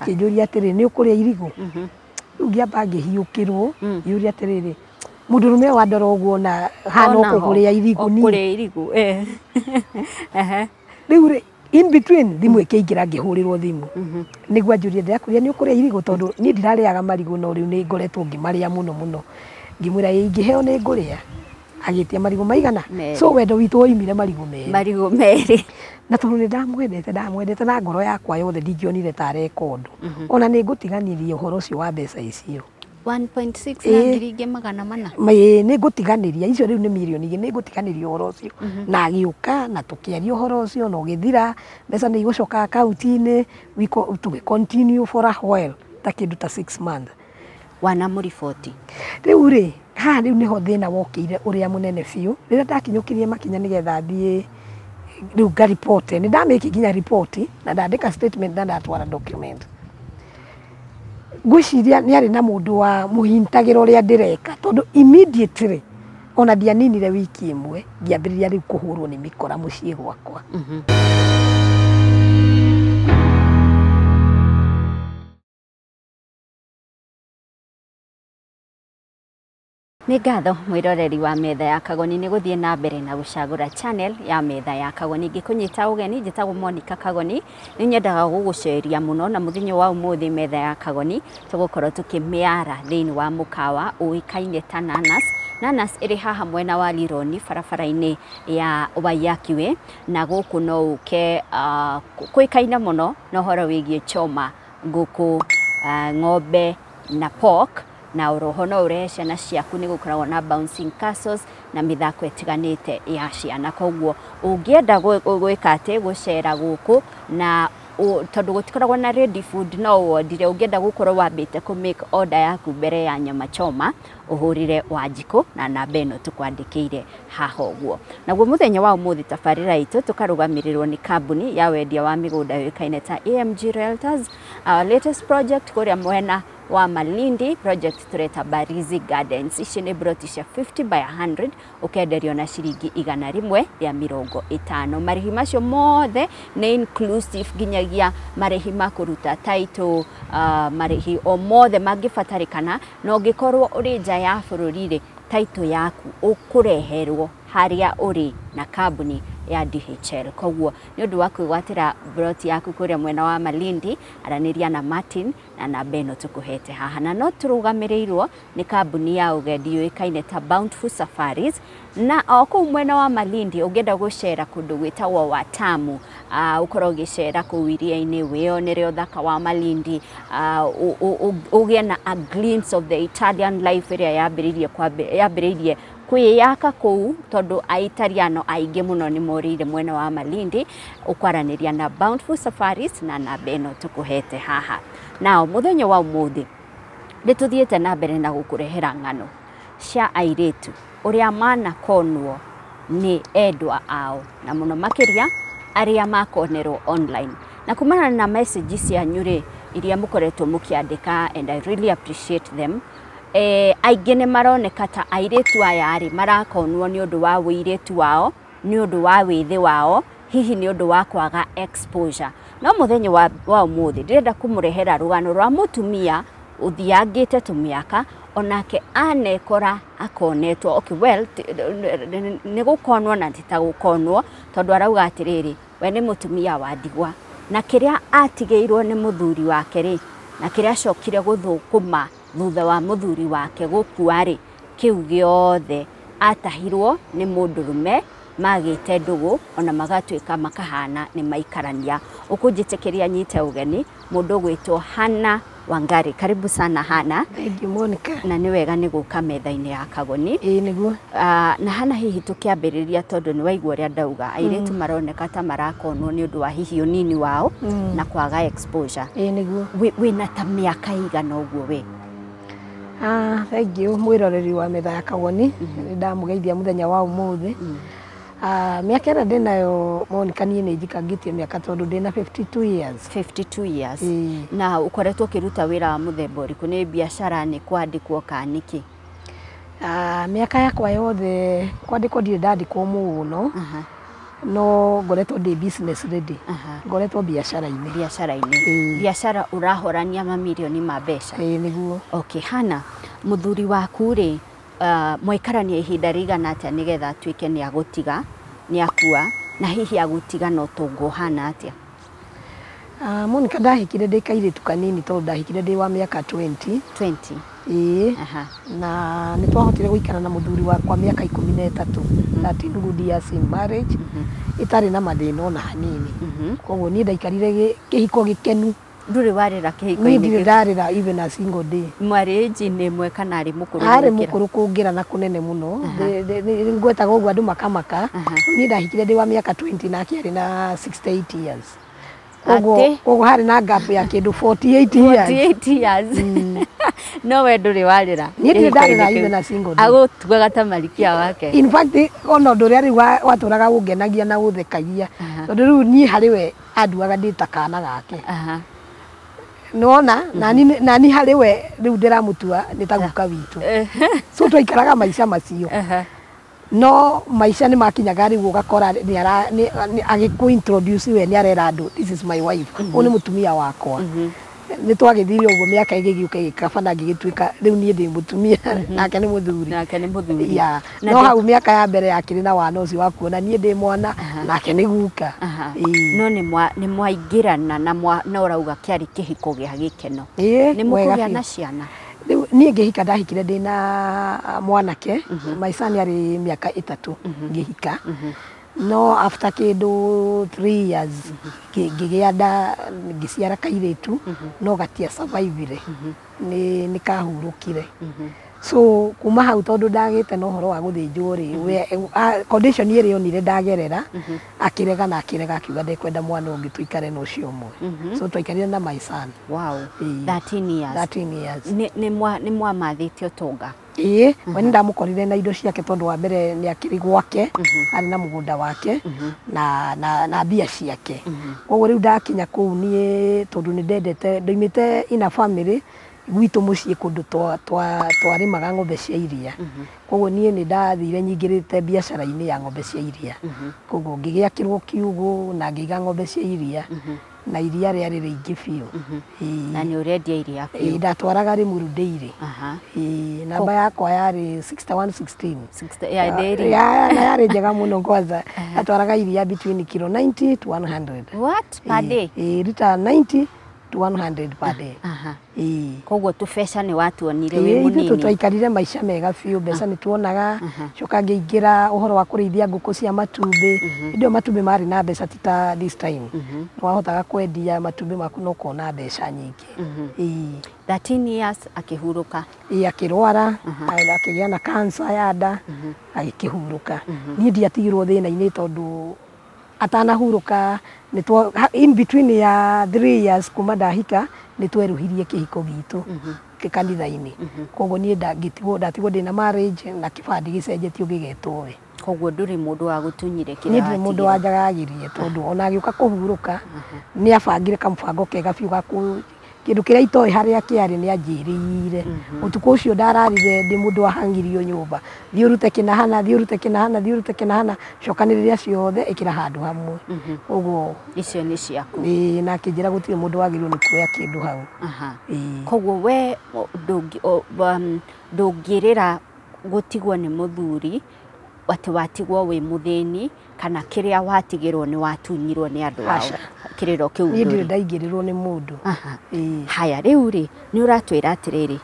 Akĩnjũria atĩrĩ, nĩ ũkũrĩa irigũ? Rĩu ngĩamba ngĩhiũkĩrwo, ngĩũria atĩrĩrĩ, mũndũrũme ũyũ wandora ũguo na hana ũkũgũrĩa irigũ niĩ. Ũkũrĩa irigũ. Rĩu rĩ, in between thimũ ĩkĩingĩra, ngĩhũrĩrwo thimũ nĩguo anjũrie ndĩrakũria nĩ ũkũrĩa irigũ, tondũ niĩ ndirarĩaga marigũ no rĩu nĩ ngoretwo ngĩmarĩa mũno mũno. Ngĩmwĩra ĩ ingĩheo nĩ ngũrĩa. Agĩtia marigũ maigana. Merĩ. So wendo witũ woimire marigũ merĩ. Marigũ merĩ. Na tondũ nĩ ndamwendete, ndamwendete na ngoro yakwa yothe, ndingĩonire ta areka ũndũ. Ona nĩ ngũtiganĩria ũhoro ũcio wa mbeca icio. 1.6 na 400,000. Ĩĩ, nĩ ngũtiganĩria icio rĩu nĩ mirioni igĩrĩ, nĩ ngũtiganĩria ũhoro ũcio. Na agĩũka na tũkĩaria ũhoro ũcio na ũgĩthira, mbeca nĩ igũcoka akaunti-inĩ, tũgĩ continue for a while ta kĩndũ ta 6 months. Wanamũriboti? Rĩu rĩ, haha rĩu nĩho thĩna wokĩire ũrĩa mũnene biũ. Rĩrĩa ndakinyũkirie makinya nĩgetha thiĩ rĩu ngaripote, nĩ ndamĩki nginya ripoti na ndandĩka statement na ndatwara document. Ngwĩciria nĩ arĩ na mũndũ wa mũhintagĩra ũrĩa ndĩreka, tondũ immediately ona ndianinire wiki ĩmwe ngĩambĩrĩria rĩu kũhũrwo nĩ mĩkora mũciĩ gwakwa. Nĩ ngatho mwĩroreri wa metha ya Kagoni nĩ gũthiĩ na mbere na gũcagũra channel ya metha ya Kagoni. Ngĩkũnyita ũgeni, njĩtagwo Monica Kagoni, nĩ nyendaga gũgũceria mũno, na mũthenya wa ũmũthĩ metha ya Kagoni tũgũkorwo tũkĩmĩara thĩinĩ wa mũkawa ũĩkaine ta Nanas. Nanas ĩrĩ haha mwena wa Lironi barabara-inĩ ya Waiyaki Way, na gũkũ no ũke kũĩkaine mũno na ũhoro wĩgiĩ choma, ngũkũ, ng'ombe na pork, na oroho no ũrehe ciana ciaku, nĩ gũkoragwo na bouncing castles na mĩthako ĩtiganĩte ya ciana. Koguo ũngĩenda gwĩka atĩ gũcera gũkũ, na tondũ gũtikoragwo na ready food, no wondire, ũngĩenda gũkorwo wambĩte kũ make order yaku mbere ya nyama choma, ũhũrĩre Wanjikũ na namba ĩno tũkwandĩkĩire haha ũguo. Naguo mũthenya wa ũmũthĩ tabarĩra itũ tũkarũgamĩrĩrwo nĩ kambuni ya wendia wa mĩgũnda yũĩkaine ta AMG Realtors. Our latest project kũrĩa mwena wa Malindi, project tureta Barizi Gardens. Ici nĩ broti cia 50 by 100, ũkenderio na ciringi 150. Marĩhi macio mothe nĩ inclusive, nginyagia marĩhi ma kũruta title, marĩhi o mothe mangĩbatarĩkana, na ũngĩkorwo ũrĩ nja ya bũrũri rĩ, title yaku ũkũreherwo harĩa ũrĩ na kambuni ya DHL. Koguo nĩ ũndũ wa kwĩgwatĩra broti yaku kũrĩa mwena wa Malindi, aranĩria na Martin na namba ĩno tũkũhete haha. Na no tũrũgamĩrĩirwo nĩ kambuni ya ũgendi yũĩkaine ta Bountiful Safaris, na o kũu mwena wa Malindi ũngĩenda gũcera kũndũ gwĩtagwo Watamu, ũkorwo ũgĩcera kũu iria-inĩ, wĩyonere ũthaka wa Malindi, ũgĩe na a glimpse of the Italian life ĩrĩa yambĩrĩirie kwĩyaka kũu, tondũ Aitaliano aingĩ mũno nĩ morĩire mwena wa Malindi. Ũkwaranĩria na Bountiful Safaris na namba ĩno tũkũhete haha. Nao mũthenya wa ũmũthĩ nĩ tũthiĩte na mbere na gũkũrehera ng'ano cia airĩtu ũrĩa manakonwo nĩ endwa ao, na mũno makĩria arĩa makonerwo online. Na kumana na message cianyu rĩ, iria mũkoretwo mũkĩandĩka, and I really appreciate them. Aingĩ nĩ maroneka ta airĩtu aya rĩ marakonwo nĩ ũndũ wa ũirĩtu wao, nĩ ũndũ wa wĩthĩ wao, hihi nĩ ũndũ wa kwaga exposure. No mũthenya wa ũmũthĩ ndĩrenda kũmũrehera rũgano rwa mũtumia ũthiangĩte tũmĩaka, onake anekora akonetwo. Okay, well, nĩ gũkonwo na ti ta gũkonwo, tondũ arauga atĩrĩrĩ, we nĩ mũtumia wa ndigwa, na kĩrĩa atigĩirwo nĩ mũthuri wake rĩ, na kĩrĩa acokire gũthũkũma thutha wa mũthuri wake gũkua rĩ, kĩu gĩothe atahirwo nĩ mũndũrũme magĩte ndũgũ, ona magatuĩka makahana nĩ maikarania. Ũkũnjĩtĩkĩria nyite ũgeni mũndũ ũgwĩtwo Hannah Wangari. Karibu sana Hannah. Thank you Monica. Na nĩ wega nĩ gũka metha-inĩ ya Kagoni. Ĩĩ nĩguo. Na Hannah, hihi tũkĩambĩrĩria, tondũ nĩ waigua ũrĩa ndauga, airĩtu maroneka ta marakonwo nĩ ũndũ wa hihi ũnini wao na kwaga exposure. Ĩĩ nĩguo. Wĩna ta mĩaka ĩigana ũguo we? Thank you mwĩroreri wa metha ya Kagoni. Nĩ ndamũgeithia mũthenya wa ũmũthĩ. Mĩaka ĩrĩa ndĩnayo Monica, niĩ nĩ njikangĩtie mĩaka tondũ ndĩna 52 years. 52 years. Ĩĩ. Na ũkoretwo ũkĩruta wĩra wa mũthemba ũrĩkũ? Nĩ biacara, nĩ kwandĩkwo kana nĩkĩ? Mĩaka yakwa yothe kwandĩkwo ndirĩ ndandĩkwo mũno. No ngoretwo ndĩ business ready. Ngoretwo biacara-inĩ. Biacara-inĩ. Biacara ũrahorania mamirioni ma mbeca. Ĩĩ nĩguo. Okay, Hannah, mũthuri waku rĩ, mwaikarania ihinda rĩigana atĩa nĩgetha atuĩke nĩ agũtiga, nĩ akua, na hihi agũtiga na ũtonga ũhana atĩa? Monica, ndahikire ndĩ kairĩtu kanini tondũ ndahikire ndĩ wa mĩaka 20. 20. Ĩĩ. Na nĩ twahotire gũikara na mũthuri wakwa mĩaka 13. 13 good years in marriage. Itarĩ na mathĩna ona hanini. Koguo niĩ ndaikarire kĩhiko gĩkenu. Ndũrĩ warĩra kĩhiko-inĩ? Niĩ ndirĩ ndarĩra even a single day. Mwarĩ age-inĩ ĩmwe kana arĩ mũkũrũ? Arĩ mũkũrũ kũngĩra na kũnene mũno. Ngwetaga ũguo andũ makamaka. Niĩ ndahikire ndĩ wa mĩaka 20 nake arĩ na 68 years. Koguo harĩ na gap ya kĩndũ 48 years. 48 years. No we ndũrĩ warĩra? Niĩ ndirĩ ndarĩra even a single day. Agũtuaga ta marikia wake. In fact, ona ũndũ ũrĩa rĩu watũraga ũngenagia na ũthekagia. Tondũ rĩu niĩ harĩ we anduaga ndĩ ta kana gake. Nĩwona, nani harĩ we rĩu ndĩramũtua nĩ ta guka witũ. So twaikaraga maica macio. No maica nĩ makinyaga rĩu ũgakora agĩkũ introduce we nĩ arera andũ, this is my wife, ũyũ nĩ mũtumia wakwa. Nĩ twagĩthire ũguo mĩaka ĩgĩgĩũka ĩgĩkabana ngĩgĩtuĩka rĩu niĩ ndĩ mũtumia nake nĩ mũthuri. Nake nĩ mũthuri. No hau mĩaka ya mbere yakĩrĩ na wana ũcio wa kuona niĩ ndĩ mwana nake nĩ guka. No nĩ mwaingĩrana na ũrauga kĩarĩ kĩhiko gĩa gĩkeno. Nĩ mũkũgĩa na ciana? Rĩu niĩ ngĩhika ndahikire ndĩ na mwanake, my son arĩ mĩaka 3 ngĩhika. No after kĩndũ 3 years ngĩgĩa nda ngĩciara kairĩtu no gatia survive-ire, nĩ kahurũkire. So kuma hau tondũ ndagĩte na ũhoro wa gũthĩnjwo rĩ, condition ĩrĩa onire ndagerera akĩrega na akĩrega akiuga ndekwenda mwana ũngĩ tũikare na ũcio ũmwe. So twaikarire na my son. Wow. 13 years. 13 years. Nĩ mwamathĩte ũtonga? Ĩĩ, we nĩ ndamũkorire na indo ciake tondũ wa mbere nĩ akĩrĩ gwake, arĩ na mũgũnda wake na mbia ciake. Koguo rĩu ndakinya kũu niĩ tondũ nĩ ndendete, ndoimĩte in a family gwitũ mũciĩ kũndũ twarĩmaga ng'ombe cia iria. Koguo niĩ nĩ ndathire nyingĩrĩte biacara-inĩ ya ng'ombe cia iria. Koguo ngĩgĩakĩrwo kiugũ na ngĩiga ng'ombe cia iria. Na iria rĩarĩ rĩingĩ biũ. Na nĩ ũrendia iria biũ? Ndatwaraga Limuru Dairy. Namba yakwa yarĩ 6116. Ya dairy? Na yarĩ njega mũno kwanza. Ndatwaraga iria between kilo 90 to 100. What? Per day? Lita 90 to 100 per day. Koguo tũbeca nĩ watuonire wĩ mũnini? Ithuĩ twaikarire maica mega biũ, mbeca nĩ tuonaga. Coka ngĩingĩra ũhoro wa kũrĩithia ngũkũ cia matumbĩ. Hĩndĩ ĩyo matumbĩ marĩ na mbeca ti ta this time. Nĩ wahotaga kwendia matumbĩ maku na ũkona mbeca nyingĩ. 13 years akĩhurũka? Ĩĩ, akĩrwara, akĩgĩa na cancer ya nda, agĩkĩhurũka. Niĩ ndiatigirwo thĩna-inĩ tondũ atanahurũka in between ya 3 years kuma ndahika nĩ tweruhirie kĩhiko gitũ kanitha-inĩ. Koguo niĩ ndatigwo ndĩ na marriage na kĩbandĩ gĩcenjetio gĩgetwo we. Koguo ndũrĩ mũndũ wa gũtunyire kĩrĩa Niĩ ndirĩ mũndũ wanjagagirie tondũ ona agĩũka kũhurũka nĩ abangire kamũbango kega biũ ga kĩndũ kĩrĩa itoĩ harĩa kĩarĩ nĩ anjĩrĩire. Ũtukũ ũcio ndararire ndĩ mũndũ wahangirio nyũmba. Thiĩ ũrute kĩnahana, thiĩ ũrute kĩnahana, thiĩ ũrute kĩnahana, cokanĩrĩria ciothe ĩkĩra handũ hamwe. Ũguo icio nĩ ciaku. Ĩĩ, na akĩnjĩra gũtirĩ mũndũ wagĩrĩirwo nĩ kuoya kĩndũ hau. Koguo we ndũngĩrĩra gũtigwo nĩ mũthuri atĩ watigwo wĩ mũthĩni kana kĩrĩa watigĩrwo nĩ watunyirwo nĩ andũ ao. Kĩrĩro kĩu niĩ ndirĩ ndaingĩrĩrwo nĩ mũndũ. Haya, rĩu rĩ nĩ ũratwĩra atĩrĩrĩ,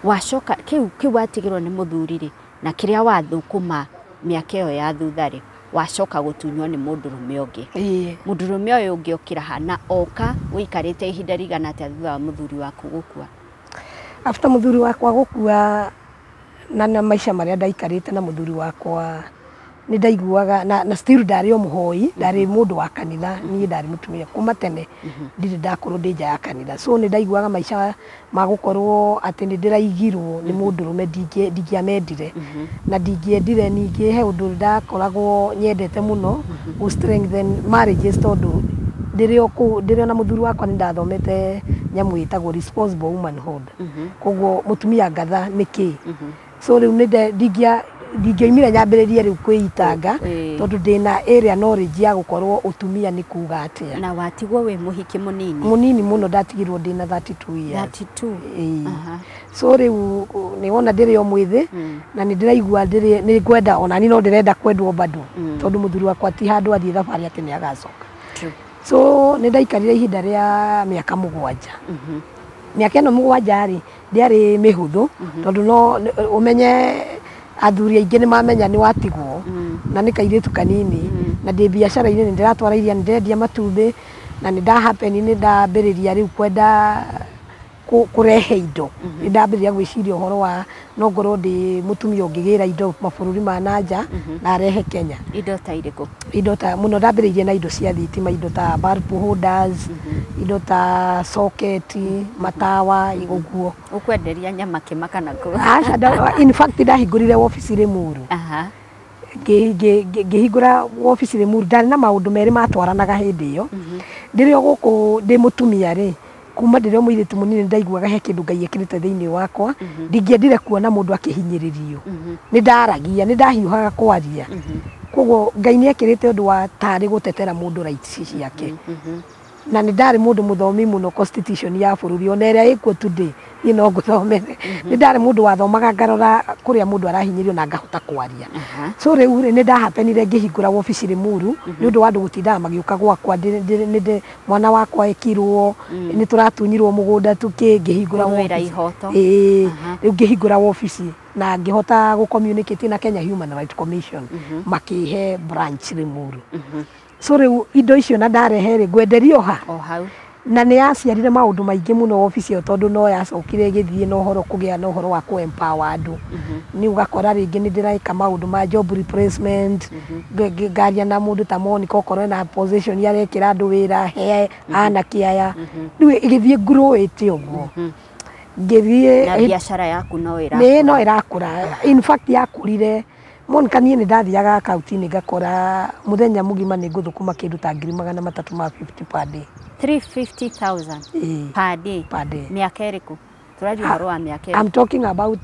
wacoka kĩu watigĩrwo nĩ mũthuri rĩ na kĩrĩa wathũkũma mĩaka ĩyo ya thutha rĩ wacoka gũtunywo nĩ mũndũrũme ũngĩ. Mũndũrũme ũyũ ũngĩ okĩra ha na oka ũikarĩte ihinda rĩigana atĩa thutha wa mũthuri waku gũkua? After mũthuri wakwa gũkua na maica marĩa ndaikarĩte na mũthuri wakwa nĩ ndaiguaga na still ndarĩ o mũhoi, ndarĩ mũndũ wa kanitha, niĩ ndarĩ mũtumia kuma tene ndirĩ ndakorwo ndĩ nja ya kanitha. So nĩ ndaiguaga maica ma gũkorwo atĩ nĩ ndĩraigirwo nĩ mũndũrũme ndingĩamendire. Na ndingĩendire ningĩ he ũndũ ndakoragwo nyendete mũno gũ strengthen marriages tondũ ndĩrĩ o na mũthuri wakwa nĩ ndathomete nyamũ ĩtagwo responsible womanhood. Koguo mũtumia ngatha nĩ kĩ? So rĩu nĩ ndingĩa Ndingĩoimire nyambĩrĩrie rĩu kwĩitanga tondũ ndĩna area knowledge ya gũkorwo ũtumia nĩ kuga atĩa. Na watigwo wĩ mũhiki mũnini? Mũnini mũno, ndatigirwo ndĩna 32 years. 32. Ĩĩ. So rĩu nĩ wona ndĩrĩ o mwĩthĩ na nĩ ndĩraigua nĩ ngwenda ona niĩ no ndĩrenda kwendwo bado, tondũ mũthuri wakwa ti handũ athiĩ thabarĩ atĩ nĩ agacoka. So nĩ ndaikarire ihinda rĩa mĩaka 7. Mĩaka ĩno 7 rĩ, ndĩarĩ mĩhũthũ, tondũ no ũmenye athuri aingĩ nĩ mamenya nĩ watigwo na nĩ kairĩtu kanini, na ndĩ biacara-inĩ nĩ ndĩratwara iria, nĩ ndĩrendia matumbĩ, na nĩ ndahappen nĩ ndambĩrĩria rĩu kwenda kũrehe indo. Nĩ ndambĩrĩria gwĩciria ũhoro wa no ngorwo ndĩ mũtumia ũngĩgĩra indo mabũrũri ma nanja na arehe Kenya. Indo ta irĩkũ? Indo ta mũno ndambĩrĩirie na indo cia thitima, indo ta bulb holders, indo ta socket, matawa, ũguo. Ũkwenderia nyama kĩma kana kũ? Aca, in fact ndahingũrire wabici Limuru. Ngĩhingũra wabici Limuru, ndarĩ na maũndũ merĩ matwaranaga hĩndĩ ĩyo. Ndĩrĩ o gũkũ ndĩ mũtumia rĩ, kuma ndĩrĩ o mũirĩtu mũnini ndaiguaga he kĩndũ Ngai ekĩrĩte thĩinĩ wakwa, ndingĩendire kuona mũndũ akĩhinyĩrĩrio. Nĩ ndaragia, nĩ ndahiũhaga kwaria. Koguo Ngai nĩ ekĩrĩte ũndũ wa tarĩ gũtetera mũndũ rights ciake. Na nĩ ndarĩ mũndũ mũthomi mũno constitution ya bũrũri ona ĩrĩa ĩkuo today, niĩ no ngũthomere. Nĩ ndarĩ mũndũ wathomaga ngarora kũrĩa mũndũ arahinyĩrĩrio na ngahota kwaria. So rĩu rĩ, nĩ ndahapenire ngĩhingũra wabici Limuru nĩ ũndũ wa andũ gũtindaga magĩũka gwakwa, mwana wakwa ekirwo, nĩ tũratunyirwo mũgũnda tukĩ, ngĩhingũra Kũrũĩra wabici. ihoto. Ĩĩ, rĩu ngĩhingũra wabici na ngĩhota gũ communicate na Kenya Human Rights Commission, makĩhe branch Limuru. So rĩu indo icio na ndarehe rĩ, ngwenderio ha? O hau. Na nĩ yaciarire maũndũ maingĩ mũno wabici ĩyo, tondũ no yacokire ĩgĩthiĩ na ũhoro kũgĩa na ũhoro wa kũ empower andũ. Nĩ ũgakora rĩngĩ nĩ ndĩreka maũndũ ma job replacement, ngaria na mũndũ ta Monica okorwo ena position arekĩra andũ wĩra, he anake aya. Rĩu ĩgĩthiĩ growĩte ũguo. Ngĩthiĩ Na biacara yaku no ĩrakũra. Nĩ no ĩrakũra. In fact yakũrire Monica, niĩ nĩ ndathiaga akaunti-inĩ ngakora mũthenya mũgima nĩ ngũthũkũma kĩndũ ta 350,000 per day. 350,000 Ĩĩ. per day. Per day. Mĩaka ĩrĩkũ? Tũraria ũhoro wa mĩaka ĩrĩkũ? I'm talking about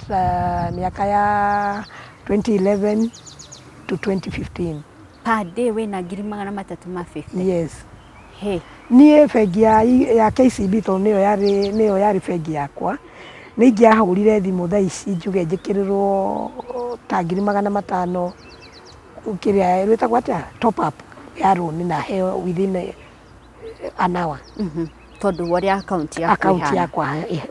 mĩaka ya 2011 to 2015. Per day wĩna 350,000? Yes. He. Niĩ bengi ya KCB, tondũ nĩyo yarĩ bengi yakwa, nĩ ingĩahũrire thimũ thaa ici njuge njĩkĩrĩrwo ta 500,000 kĩrĩa rwĩtagwo atĩa, top up ya loan, na heo within an hour. Tondũ wa ũrĩa akaunti yaku Akaunti ĩhana. yakwa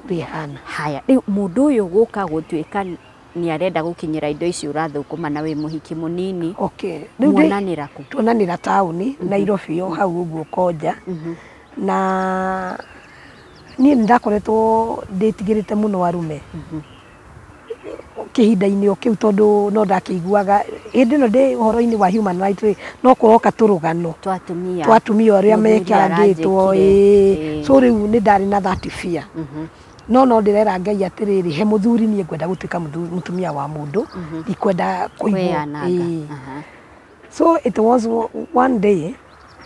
ĩhana. Haya, rĩu mũndũ ũyũ gũka gũtuĩka nĩ arenda gũkinyĩra indo ici ũrathũkũma na wĩ mũhiki mũnini, Okay. Rĩu muonanĩra kũ? Tuonanĩra taũni Nairobi o hau ũguo Konja. Na niĩ nĩ ndakoretwo ndĩtigĩrĩte mũno arume kĩhinda-inĩ o kĩu, tondũ no ndakĩiguaga hĩndĩ ĩno ndĩ ũhoro-inĩ wa human right rĩ, no kũroka tũrũgano twa atumia, twa atumia ũrĩa mũthuri mekangĩtwo. aranjĩkire. Ĩĩ. So rĩu nĩ ndarĩ na that fear, no ndĩrera Ngai atĩrĩrĩ, he mũthuri, niĩ ngwenda gũtuĩka mũtumia wa mũndũ, ndikwenda kũigwo. Kwĩyananga. Ĩĩ. So it was one day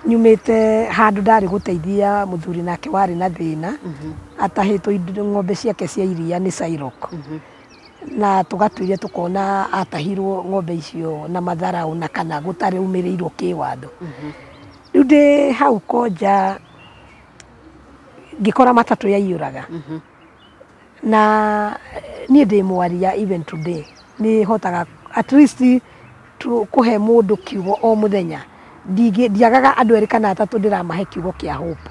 nyumĩte handũ ndarĩ gũteithia mũthuri nake warĩ na thĩna, atahĩtwo ng'ombe ciake cia iria nĩ Sairok, na tũgatuire tũkona atahirwo ng'ombe icio na matharaũ na kana gũtarĩ umĩrĩirwo kĩwatho. Rĩu ndĩ hau Konja ngĩkora matatũ yaiyũraga, na niĩ ndĩ mwaria, even today nĩ hotaga at least kũhe mũndũ kiugo o mũthenya. Ndiagaga andũ erĩ kana atatũ ndĩramahe kiugo kĩa hope.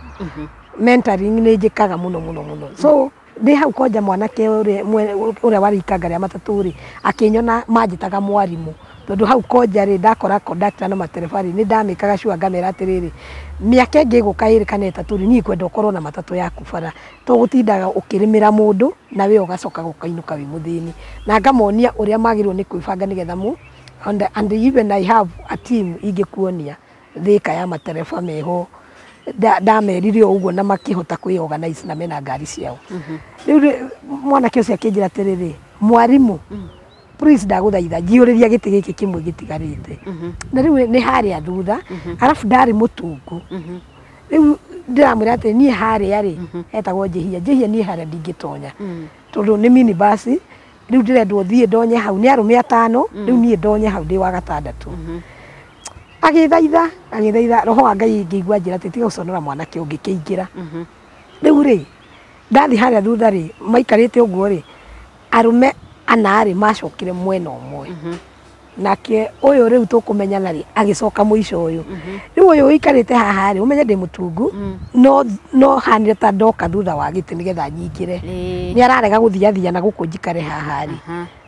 Mentoring nĩ njĩkaga mũno mũno mũno. So ndĩ hau Konja, mwanake ũrĩa warĩ ikanga rĩa matatũ rĩ akĩnyona, manjĩtaga mwarimũ, tondũ hau Konja rĩ ndakora conductor na matereba rĩ, nĩ ndamĩkaga sure ngamera atĩrĩrĩ, mĩaka ĩngĩ ĩgũka 2 kana 3 rĩ, niĩ ngwenda ũkorwo na matatũ yaku bara, to gũtindaga ũkĩrĩmĩra mũndũ na we ũgacoka gũkainũka wĩ mũthĩni, na ngamonia ũrĩa magĩrĩirwo nĩ kwĩbanga nĩgetha mũ and even I have a team ingĩkuonia thĩka ya matereba meho, ndamerire o ũguo na makĩhota kwĩ organize na mena ngari ciao. Rĩu rĩ, mwanake ũcio akĩnjĩra atĩrĩrĩ, "Mwarimũ, please ndagũthaitha njiyũrĩria gĩtĩ gĩkĩ kĩmwe gĩtigarĩte." Na rĩu nĩ harĩa thutha, arabu ndarĩ mũtungu. Rĩu ndĩramwĩra atĩ niĩ harĩa rĩ hetagwo Njĩhia, Njĩhia, niĩ harĩa ndingĩtonya tondũ nĩ minibus. Rĩu ndĩrendwo thiĩ ndonye hau nĩ arũme atano rĩu niĩ ndonye hau ndĩ wa gatandatũ. Agĩthaitha agĩthaitha roho wa Ngai ngĩigua njĩra atĩ tiga gũconora mwanake ũngĩ kĩingĩra. Rĩu rĩ ndathi harĩa thutha rĩ maikarĩte ũguo rĩ arũme ana rĩ macokire mwena ũmwe. Nake ũyũ rĩu tũkũmenyana rĩ agĩcoka mũico ũyũ. Rĩu ũyũ ũikarĩte haha rĩ ũmenye ndĩ mũtungu no hanire ta ndoka thutha wa gĩtĩ nĩgetha nyingĩre. Nĩ ararega gũthiathia na gũkũ njikare haha rĩ.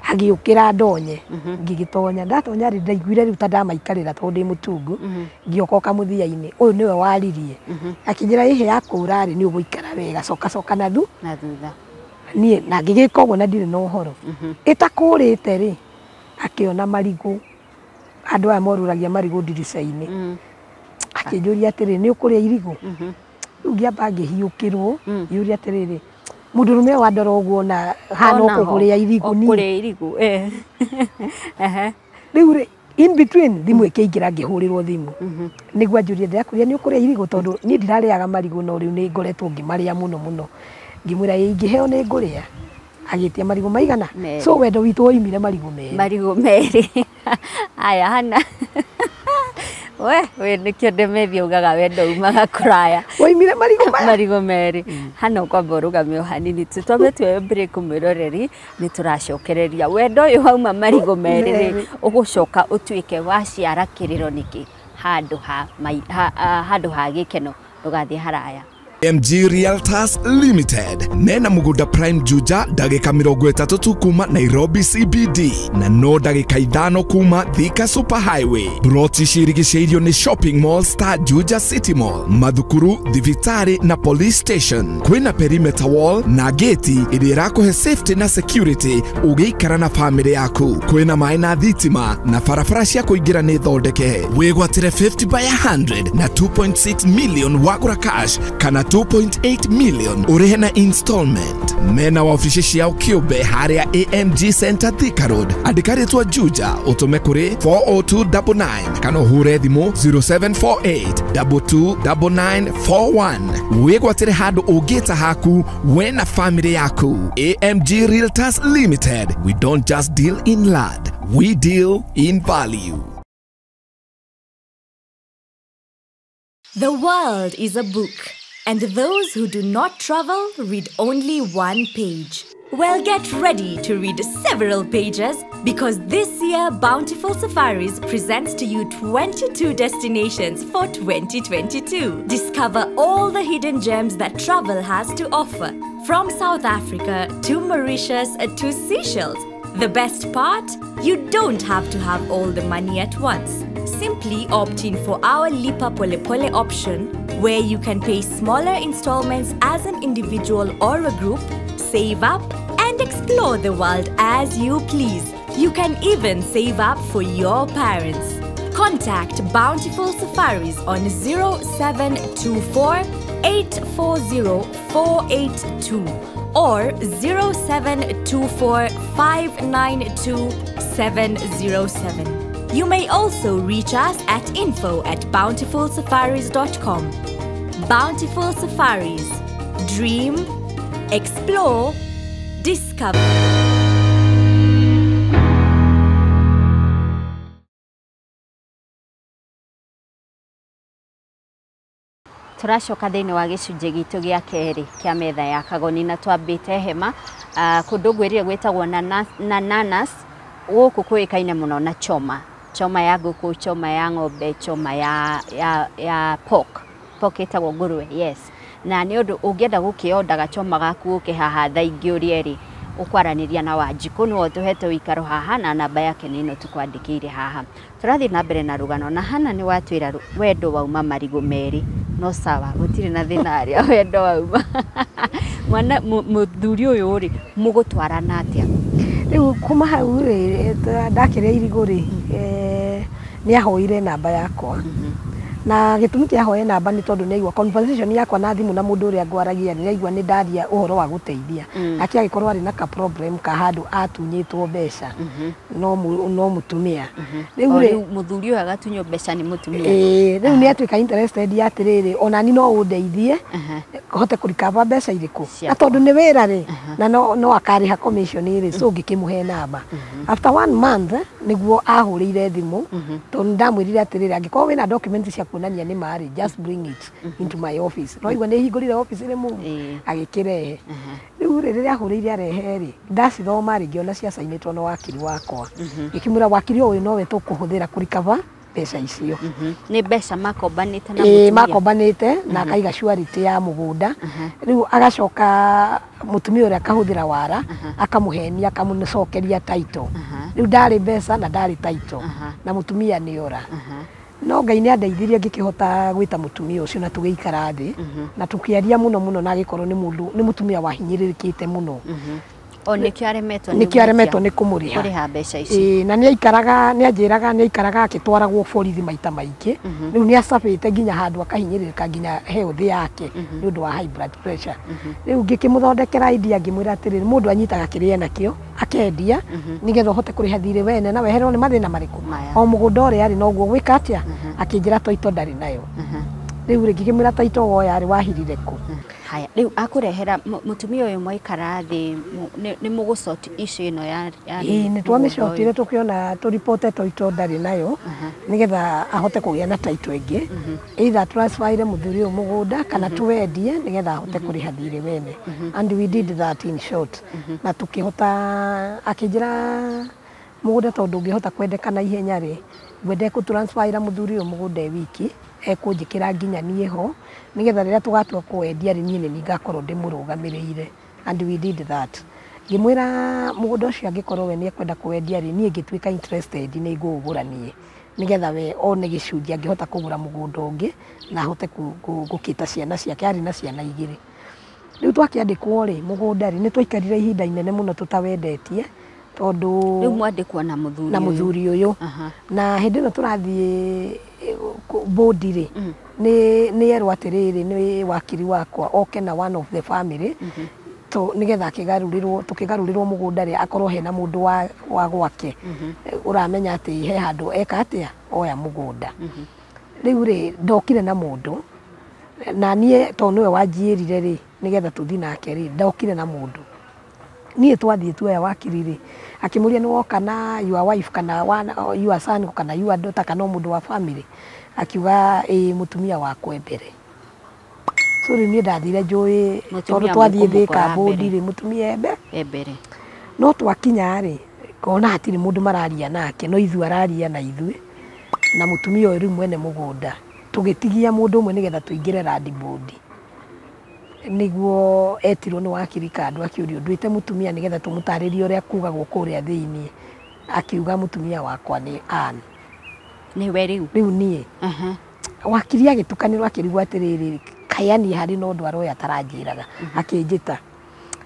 Agĩũkĩra ndonye ngĩgĩtonya ndatonya rĩ ndaiguire rĩu ta ndamaikarĩra tondũ ndĩ mũtungu ngĩokoka mũthia-inĩ ũyũ nĩwe waririe akĩnjĩra ĩhĩ ya kũra rĩ nĩ ũgũikara wega coka coka na thutha niĩ na ngĩgĩka ũguo na ndirĩ na ũhoro ĩtakũrĩte rĩ akĩona marigũ andũ aya morũragia marigũ ndirica-inĩ akĩnjũria atĩrĩ nĩ ũkũrĩa irigũ rĩu ngĩamba ngĩhiũkĩrwo ngĩũria atĩrĩrĩ mũndũrũme wa ndora ũguo na hana ũkũgũrĩa irigũ niĩ ũkũrĩa irigũ rĩu rĩ in between thimũ ĩkĩingĩra ngĩhũrĩrwo thimũ nĩguo anjũrie ndĩrakũria nĩ ũkũrĩa irigũ tondũ niĩ ndirarĩaga marigũ no rĩu nĩ ngoretwo ngĩmarĩa mũno mũno ngĩmwĩra ĩ ingĩheo nĩ ngũrĩa agĩtia marigũ maigana so wendo witũ woimire marigũ merĩ marigũ merĩ aya hana we nĩkĩo Ndemethia ugaga wendo umaga kũraya woimire marigũ maya marigũ merĩ hana ũkwamba ũrũgame o hanini tu twambe tuoye break mwĩroreri nĩ tũracokereria wendo ũyũ wauma marigũ merĩ rĩ ũgũcoka ũtuĩke waciara kĩrĩro nĩkĩ handũ ha gĩkeno ndũgathiĩ haraya. MG Realtors Limited nena mugunda Prime Juja ndagika 30 tu kuma Nairobi CBD na no ndagika 5 kuma Thika Super Highway. Broti cirigicĩirio nĩ shopping mall Star Juja City Mall, mathukuru, thibitarĩ na police station. Kwĩna perimeter wall na gate ĩrĩa ĩrakũhe safety na security ũgĩikara na family yaku. Kwĩna maĩ na thitima na barabara cia kũingĩra nĩ thondeke. Wĩgwatĩre 50 by 100 na 2.6 million wagũra cash kana 2.8 million ũrĩhe na installment. Mena wabici ciao kĩũmbe harĩa AMG Center Thika Road. Andĩka rĩtwa Juja ũtũme kũrĩ 40299 kana ũhũre thimũ 0748 229941. Wĩgwatĩre handũ ũngĩta haku we na family yaku. AMG Realtors Limited. We don't just deal in land, we deal in value. The world is a book, and those who do not travel read only one page. Well, get ready to read several pages because this year Bountiful Safaris presents to you 22 destinations for 2022. Discover all the hidden gems that travel has to offer, from South Africa to Mauritius to Seychelles. The best part? You don't have to have all the money at once. Simply opt in for our Lipa Pole Pole option, where you can pay smaller installments as an individual or a group, save up and explore the world as you please. You can even save up for your parents. Contact Bountiful Safaris on 0724 840 482 or 0724 592 707. You may also reach us at info@bountifulsafaris.com. Bountiful Safaris. Dream, explore, discover. Tũracoka thĩinĩ wa gĩcunjĩ gitũ gĩa kerĩ kĩa metha ya Kagoni na twambĩte hema kũndũ ngwĩrire gwĩtagwo na nanas gũkũ kũĩkaine mũno na choma choma ya ngũkũ, choma ya ng'ombe, choma ya pork pork ĩtagwo ngũrwe, yes. Na nĩ ũndũ ũngĩenda gũkĩonda gachoma gaku ũke haha thaa ingĩ ũrĩe rĩ ũkwaranĩria na Wanjikũ nĩwe ũtũhete ũikaro haha na namba yake nĩ ĩno tũkwandĩkĩire haha. Tũrathiĩ na mbere na rũgano na Hana nĩ watwĩra wendo wauma marigũ merĩ no sawa gũtirĩ na thĩna arĩa wendo wauma mwana mũthuri ũyũ rĩ mũgũtwarana atĩa? Rĩu kuma hau rĩ ndakĩrĩa irigũ rĩ nĩ ahoire namba yakwa Na gĩtũmi kĩa ahoe namba nĩ tondũ nĩaigua conversation yakwa na thimũ na mũndũ ũrĩa ngwaragia, nĩaigua nĩ ndaria ũhoro wa gũteithia. Nake agĩkorwo arĩ na ka problem ka handũ atunyĩtwo mbeca no mũtumia. Rĩu rĩ mũthuri ũyũ agatunywo mbeca nĩ mũtumia. Ĩĩ, rĩu nĩ atuĩka interested atĩrĩrĩ, ona ni no ũndeithie hote kũrikaba mbeca irĩkũ, na tondũ nĩ wĩra rĩ, na no akarĩha commission rĩ, so ngĩkĩmũhe namba. After 1 month nĩguo ahũrĩire thimũ, tondũ ndamwĩrire atĩrĩrĩ, angĩkorwo wĩna document cia kuonania nĩ marĩ, just bring it into my office. No igua nĩ hingũrire office rĩ mu agĩkĩrehe. Rĩu rĩ, rĩrĩa ahũrĩire arehe rĩ, ndacithoma rĩ, ngĩona ciacainĩtwo na wakiri wakwa. Ngĩkĩmwĩra wakiri ũyũ nowe tũkũhũthĩra kũrikaba mbeca icio. Nĩ mbeca makombanĩte na mũtumia. Makombanĩte na akaiga surety ya mũgũnda. Rĩu agacoka mũtumia ũrĩa akahũthĩra wara, akamũhenia, akamũcokeria title. Rĩu ndarĩ mbeca na ndarĩ title, na mũtumia nĩ ora. No Ngai nĩ andeithirie ngĩkĩhota gwĩta mũtumia ũcio na tũgĩikara thĩ na tũkĩaria mũno mũno, na agĩkorwo nĩ mũndũ, nĩ mũtumia wahinyĩrĩrĩkĩte mũno. O nĩkĩo aremetwo, nĩkĩo aremetwo nĩ kũmũrĩha, kũrĩha mbeca ici. Ĩĩ, na nĩaikaraga, nĩanjĩraga nĩaikaraga akĩtwaragwo borithi maita maingĩ. Rĩu nĩacabĩte nginya handũ akahinyĩrĩrĩka nginya health yake nĩ ũndũ wa high blood pressure. Rĩu ngĩkĩmũthondekera idea, ngĩmwĩra atĩrĩrĩ, mũndũ anyitaga kĩrĩa enakĩo akendia nĩgetha ũhote kũrĩha thirĩ wene na wehererwo nĩ mathĩna marĩkũ. O mũgũnda ũrĩa arĩ noguo gwĩka atĩa, akĩnjĩra title ndarĩ nayo. Rĩu rĩ, ngĩkĩmwĩra title woya rĩ, wahirire kũ? Haya, rĩu akũrehera mũtumia ũyũ mwaikara thĩ, nĩ mũgũsort issue ĩno ya Ĩĩ, nĩ twamĩcotire tũkĩona tũripote title ndarĩ nayo, nĩgetha ahote kũgĩa na title ĩngĩ, either transferire mũthuri ũyũ mũgũnda kana tũwendie nĩgetha ahote kũrĩha thirĩ wene. And we did that in short. Na tũkĩhota, akĩnjĩra mũgũnda tondũ ũngĩhota kwendeka na ihenya rĩ, ngwende kũ-transferĩra mũthuri ũyũ mũgũnda e wiki, ekũnjĩkĩra nginya niĩ ho, nĩgetha rĩrĩa tũgatua kũwendia rĩ, niĩ nĩ niĩ ngakorwo ndĩmũrũgamĩrĩire. And we did that. Ngĩmwĩra mũgũnda ũcio angĩkorwo we nĩekwenda kũwendia rĩ, niĩ ngĩtuĩka interested nĩ ngũũgũra niĩ, nĩgetha we one gĩcunjĩ angĩhota kũgũra mũgũnda ũngĩ na ahote gũkĩta ciana ciake, arĩ na ciana igĩrĩ. Rĩu twakĩandĩkwo rĩ, mũgũnda rĩ, nĩ twaikarire ihinda inene mũno tũtawendetie, tondũ rĩu mwandĩkwo na mũthuri na mũthuri ũyũ. Na hĩndĩ ĩno tũrathiĩ bodi rĩ, nĩ erwo atĩrĩrĩ, nĩ wakiri wakwa oke na one of the family, nĩgetha akĩgarũrĩrwo, tũkĩgarũrĩrwo mũgũnda rĩ, akorwo hena mũndũ wa gwake ũramenya atĩ he handũ eka atĩa oya mũgũnda. Rĩu rĩ, ndokire na mũndũ, na niĩ tondũ nĩwe wanjiĩrire rĩ, nĩgetha tũthiĩ nake rĩ, ndokire na mũndũ. Niĩ twathiĩ tuoya wakiri rĩ, akĩmũria nĩ woka na your wife kana your son kana your daughter kana mũndũ wa family, akiuga ĩĩ, mũtumia wakwa e mbere. So rĩu niĩ ndathire njũĩ tondũ twathiĩ Thika bodi rĩ, mũtumia e mbere. No twakinya rĩ, ngona hatirĩ mũndũ mararia nake, no ithuĩ araria na ithuĩ na mũtumia ũyũ rĩu mwene mũgũnda. Tũgĩtigia mũndũ ũmwe nĩgetha tũingĩre land board, nĩguo etirwo nĩ wakiri kando akĩũrio nduĩte mũtumia nĩgetha tũmũtarĩrie ũrĩa kugagwo kũrĩa thĩiniĩ. Akiuga mũtumia wakwa nĩ Ann. Nĩwe rĩu? Rĩu niĩ. Wakiri agĩtukanĩrwo akĩrigwo atĩrĩrĩ, kayani harĩ na ũndũ aroya ataranjĩraga, akĩnjĩta.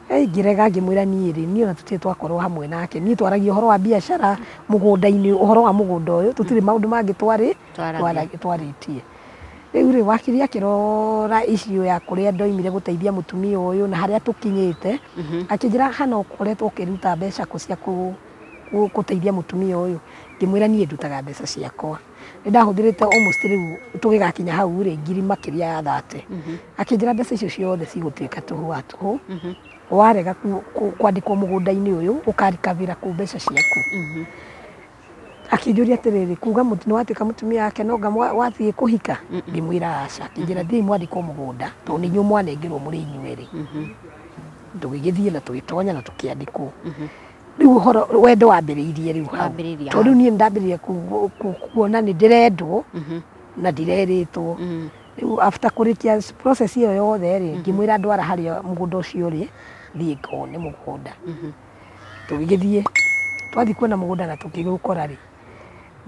Ngĩrega ngĩmwĩra niĩ rĩ, niĩ ona tũtirĩ twakorwo hamwe nake, niĩ twaragia ũhoro wa biacara mũgũnda-inĩ, ũhoro wa mũgũnda ũyũ, tũtirĩ maũndũ mangĩ twarĩtie. Rĩu rĩ, wakiri akĩrora issue ya kũrĩa ndoimire gũteithia mũtumia ũyũ na harĩa tũkinyĩte, akĩnjĩra hana ũkoretwo ũkĩruta mbeca kũ cia gũteithia mũtumia ũyũ. Ngĩmwĩra niĩ ndutaga mbeca ciakwa, nĩ ndahũthĩrĩte almost rĩu tũgĩgakinya hau rĩ, ngiri makĩria ya 30. Akĩnjĩra mbeca icio ciothe cigũtuĩka tũhũ wa tũhũ, warega kwandĩkwo mũgũnda-inĩ ũyũ ũkarikabĩra kũ mbeca ciaku. Akĩnjũria atĩrĩrĩ, kuga nĩ watuĩka mũtumia wake no nga wathiĩ kũhika? Ngĩmwĩra aca. Akĩnjĩra thiĩi mwandĩkwo mũgũnda tondũ nĩ inyuĩ mwanengerwo mũrĩ inyuerĩ. Tũgĩgĩthiĩ na tũgĩtonya na tũkĩandĩkwo. Rĩu ũhoro wendo wambĩrĩirie rĩu hau, tondũ rĩu niĩ nĩndambĩrĩria kuona nĩ ndĩrendwo na ndirerĩtwo. Rĩu after kũrĩkia process ĩyo yothe rĩ, ngĩmwĩra ndwara harĩa mũgũnda ũcio ũrĩ, thiĩ ngone mũgũnda. Tũgĩgĩthiĩ, twathiĩ kuona mũgũnda na tũkĩũkora rĩ,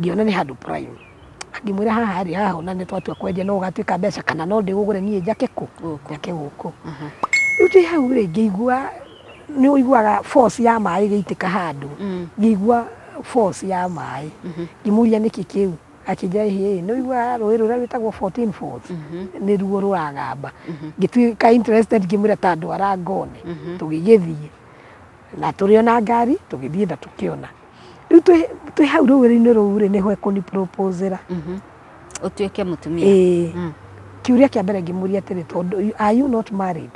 ngĩona nĩ handũ prime. Ngĩmwĩra haha rĩ, haha ona nĩ twatua kwendia no ũgatuĩka mbeca kana no ndĩũgũre niĩ njake kũ? Njake gũkũ. Rĩu twĩ hau rĩ, ngĩigua nĩ ũiguaga force ya maĩ ĩgĩitĩka handũ, ngĩigua force ya maĩ. Ngĩmũria nĩkĩ kĩu, Akĩnjĩra ĩhĩ nĩ ũigua rũĩ rũrĩa rwĩtagwo 14 Falls nĩ ruo rũragamba. Ngĩtuĩka interested, ngĩmwĩra ta ndwara ngone. Tũgĩgĩthiĩ na tũrĩ ona ngari, tũgĩthiĩ na tũkĩona. Rĩu twĩ hau rũĩ-inĩ rũu rĩ, nĩho ekũni proposera Ũtuĩke mũtumia. Ĩĩ. Kĩũria kĩa mbere ngĩmũria atĩrĩ, tondũ are you not married?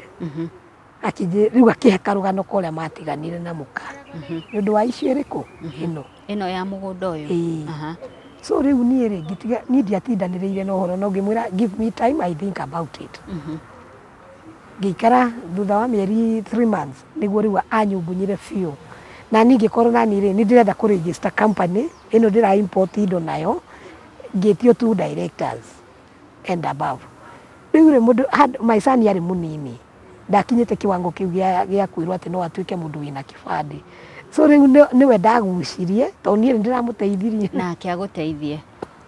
Akĩnjĩ rĩu akĩhe karũgano ka ũrĩa matiganire na mũka nĩ ũndũ wa issue ĩrĩkũ ĩno. Ĩno ya mũgũnda ũyũ. Ĩĩ. So rĩu niĩ rĩ, ngĩtiga, niĩ ndiatindanĩrĩire na ũhoro, no ngĩmwĩra give me time, I think about it. Ngĩikara, thutha wa mĩeri 3 months nĩguo rĩu anyungunyire biũ, na niĩ ngĩkorwo nani rĩ, nĩ ndĩrenda kũ register company ĩno ndĩra import indo nayo, ngĩtio two directors and above. Rĩu rĩ, mũndũ my son arĩ mũnini, ndakinyĩte kiwango kĩu gĩa kwĩrwo atĩ no atuĩke mũndũ wĩna kĩbandĩ. So rĩu nĩwe ndagucirie, tondũ niĩ nĩ ndĩramũteithirie. Nake agũteithie,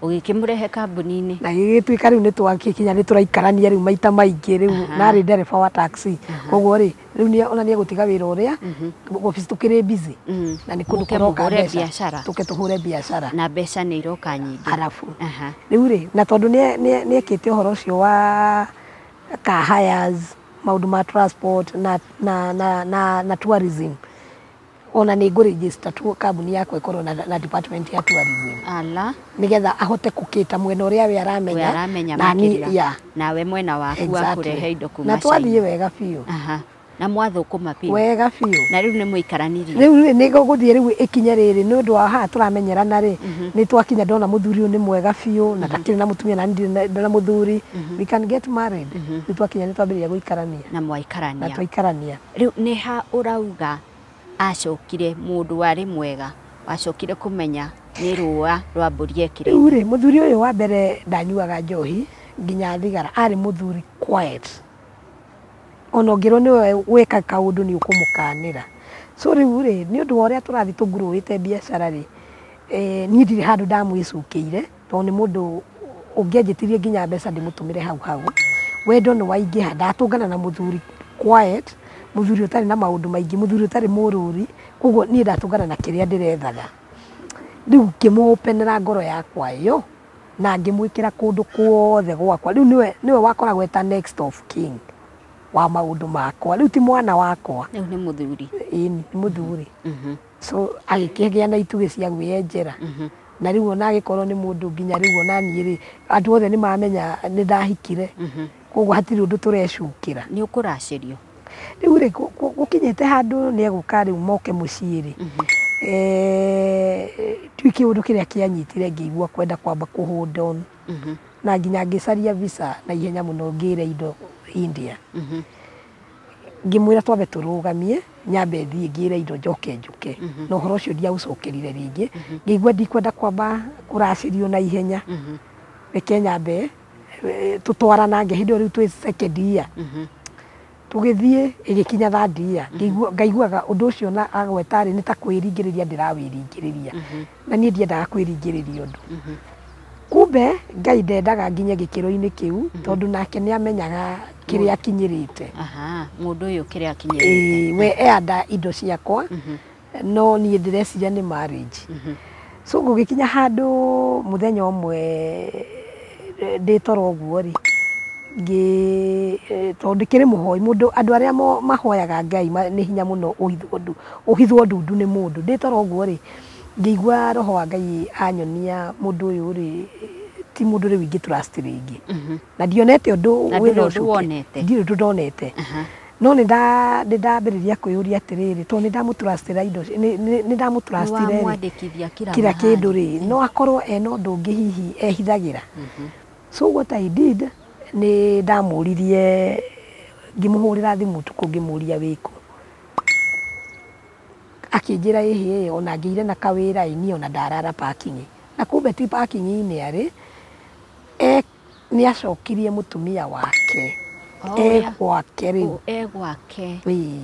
ũgĩkĩmũrehe kambuni-inĩ. Na gĩgĩtuĩka rĩu nĩ twakinya nĩ tũraikarania rĩu maita maingĩ rĩu, narĩ ndereba wa taxi, koguo rĩ, rĩu ona nĩ egũtiga wĩra ũrĩa obici tũkĩrĩ busy na nĩ kũndũ Mũke kũroka mũhũre mbeca. biacara. Tũke tũhũre biacara. Na mbeca nĩ iroka nyingĩ. Arabu rĩu rĩ, na tondũ nĩ ekĩte ũhoro ũcio wa car hires, maũndũ ma transport na tourism, ona nĩ ngũ register tu kambuni yakwa ĩkorwo na department ya tourism Ala. nigetha ahote kũkĩta mwena ũrĩa we aramenya. We aramenya na niĩ makĩria. Yeah. Nawe mwena waku wa kũrehe indo kuma Na twathiĩ China. wega biũ. Na mwathũkũma biũ. Wega biũ. Na rĩu nĩ mũikaranirie. Rĩu rĩ, nĩ gũgũthiĩ rĩu ĩkinye rĩrĩ nĩ ũndũ wa haha tũramenyerana rĩ, nĩ twakinya ndona mũthuri ũyũ nĩ mwega biũ na ndakĩrĩ na mũtumia na ndirĩ na mũthuri, we can get married. Rĩu twakinya nĩ twambĩrĩria gũikarania. Na mwaikarania. Na twaikarania. Rĩu nĩ ha ũrauga acokire mũndũ warĩ mwega, wacokire kũmenya nĩ rũa rwa mbũri ekĩrĩte? Rĩu rĩ, mũthuri ũyũ wa mbere ndanyuaga njohi nginya thigara, arĩ mũthuri quiet, ona ũngĩrwo nĩwe wĩka kaũndũ nĩ ũkũmũkanĩra. So rĩu rĩ, nĩ ũndũ wa ũrĩa tũrathiĩ tũngurũĩte biacara rĩ, niĩ ndirĩ handũ ndamwĩcukĩire, tondũ nĩ mũndũ ũngĩanjĩtirie nginya mbeca ndĩmũtũmĩre hau hau. Wendo nĩ waingĩha, ndatũngana na mũthuri quiet, mũthuri ũtarĩ na maũndũ maingĩ, mũthuri ũtarĩ mũrũri, koguo niĩ ndatũngana na kĩrĩa ndĩrethaga. Rĩu ngĩmũpenera ngoro yakwa yo na ngĩmwĩkĩra kũndũ kuothe gwakwa. Rĩu nĩwe wakoragwo eta next of kin wa maũndũ makwa. Rĩu ti mwana wakwa. Rĩu nĩ mũthuri. Ĩĩ, nĩ mũthuri. So agĩkĩgĩa na itugĩ cia gwĩenjera. Na rĩu ona agĩkorwo nĩ mũndũ nginya rĩu ona niĩ rĩ, andũ othe nĩ mamenya nĩ ndahikire. Koguo hatirĩ ũndũ tũrecukĩra. Nĩ ũkũracĩrio. Rĩu rĩ, gũkinyĩte handũ nĩ egũka rĩu moke mũciĩ rĩ, ndiũĩ kĩũndũ kĩrĩa kĩanyitire ngĩigua kwenda kwamba kũ hold on. Na nginya ngĩcaria visa na ihenya mũno, ngĩre indo India. Ngĩmwĩra twambe tũrũgamie, nyambe thiĩ ngĩre indo njoke njũke. Na ũhoro ũcio ndiaũcokerire rĩngĩ. Ngĩigua ndikwenda kwamba kũracĩrio na ihenya. Reke nyambe tũtwaranange hĩndĩ ĩyo rĩu twĩ second year. Tũgĩthiĩ ĩgĩkinya third year, ngaiguaga ũndũ ũcio na agweta rĩ, nĩ ta kwĩringĩrĩria ndĩrawĩringĩrĩria. Na niĩ ndiendaga kwĩringĩrĩria ũndũ. Kumbe Ngai ndendaga nginye gĩkĩro-inĩ kĩu, tondũ nake nĩ amenyaga kĩrĩa akinyĩrĩte. Mũndũ ũyũ kĩrĩa akinyĩrĩte. Ĩĩ, we enda indo ciakwa, no niĩ ndĩreciria nĩ marriage. So gũgĩkinya handũ mũthenya ũmwe ndĩ toro ũguo rĩ, tondũ ndĩkĩrĩ mũhoi mũndũ, andũ arĩa mahoyaga Ngai nĩ hinya mũno ũhithwo ndundu nĩ mũndũ. Ndĩ toro ũguo rĩ, ngĩigua roho wa Ngai anyonia mũndũ ũyũ rĩ, ti mũndũ rĩu ingĩ trust rĩngĩ. Na ndionete ũndũ Na wĩna ndũrĩ ũndũ ũcuke. wonete. Ndirĩ ũndũ ndonete. No nĩ ndambĩrĩria kwĩyũria atĩrĩrĩ, tondũ nĩ ndamũtrustĩra indo, nĩ ndamũtrustire rĩ, Nĩwamwandĩkithia kila kila mahali. kĩndũ rĩ, no akorwo ena ũndũ ũngĩ hihi ehithagĩra. So what I did, nĩ ndamũririe, ngĩmũhũrĩra thimũ ũtukũ ngĩmũria wĩkũ. Akĩnjĩra ĩhĩ, ona ngĩire na kawĩra ĩ, niĩ ona ndarara parking. Na kumbe ti parking-inĩ arĩ, nĩ acokirie mũtumia wake. Oh, E gwake rĩu. E gwake. Ĩĩ.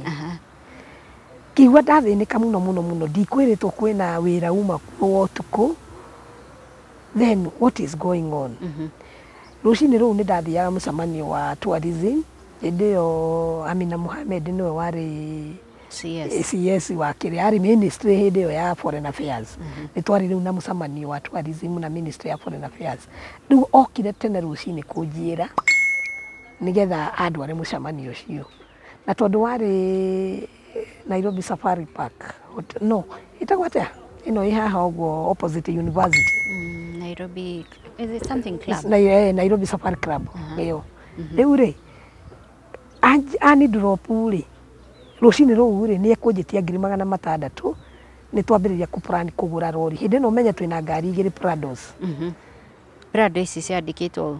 Ngĩigua ndathĩnĩka mũno mũno mũno, ndikwĩrĩtwo kwĩna wĩra uma kuo wa ũtukũ. Then what is going on? Rũcinĩ rũu nĩ ndathiaga mũcemanio wa tourism. Hĩndĩ ĩyo Amina Mohamed nĩwe warĩ CS. CS wa kĩrĩa arĩ ministry hĩndĩ ĩyo ya foreign affairs. Nĩ twarĩ rĩu na mũcemanio wa tourism na ministry ya foreign affairs. Rĩu okire tene rũcinĩ kũnjĩra nĩgetha andware mũcemanio ũcio, na tondũ warĩ Nairobi Safari Park no ĩtagwo atĩa ĩno ĩ haha ũguo opposite university? Nairobi, is it something club? Nairobi Safari Club ĩyo. Rĩu rĩ ani drop rĩ rũcinĩ rũu rĩ nĩ ekũnjĩtia 600,000. Nĩ twambĩrĩria kũ plan kũgũra rori. Hĩndĩ ĩno ũmenye twĩna ngari igĩrĩ, Prados. Prado ici ciandĩkĩtwo?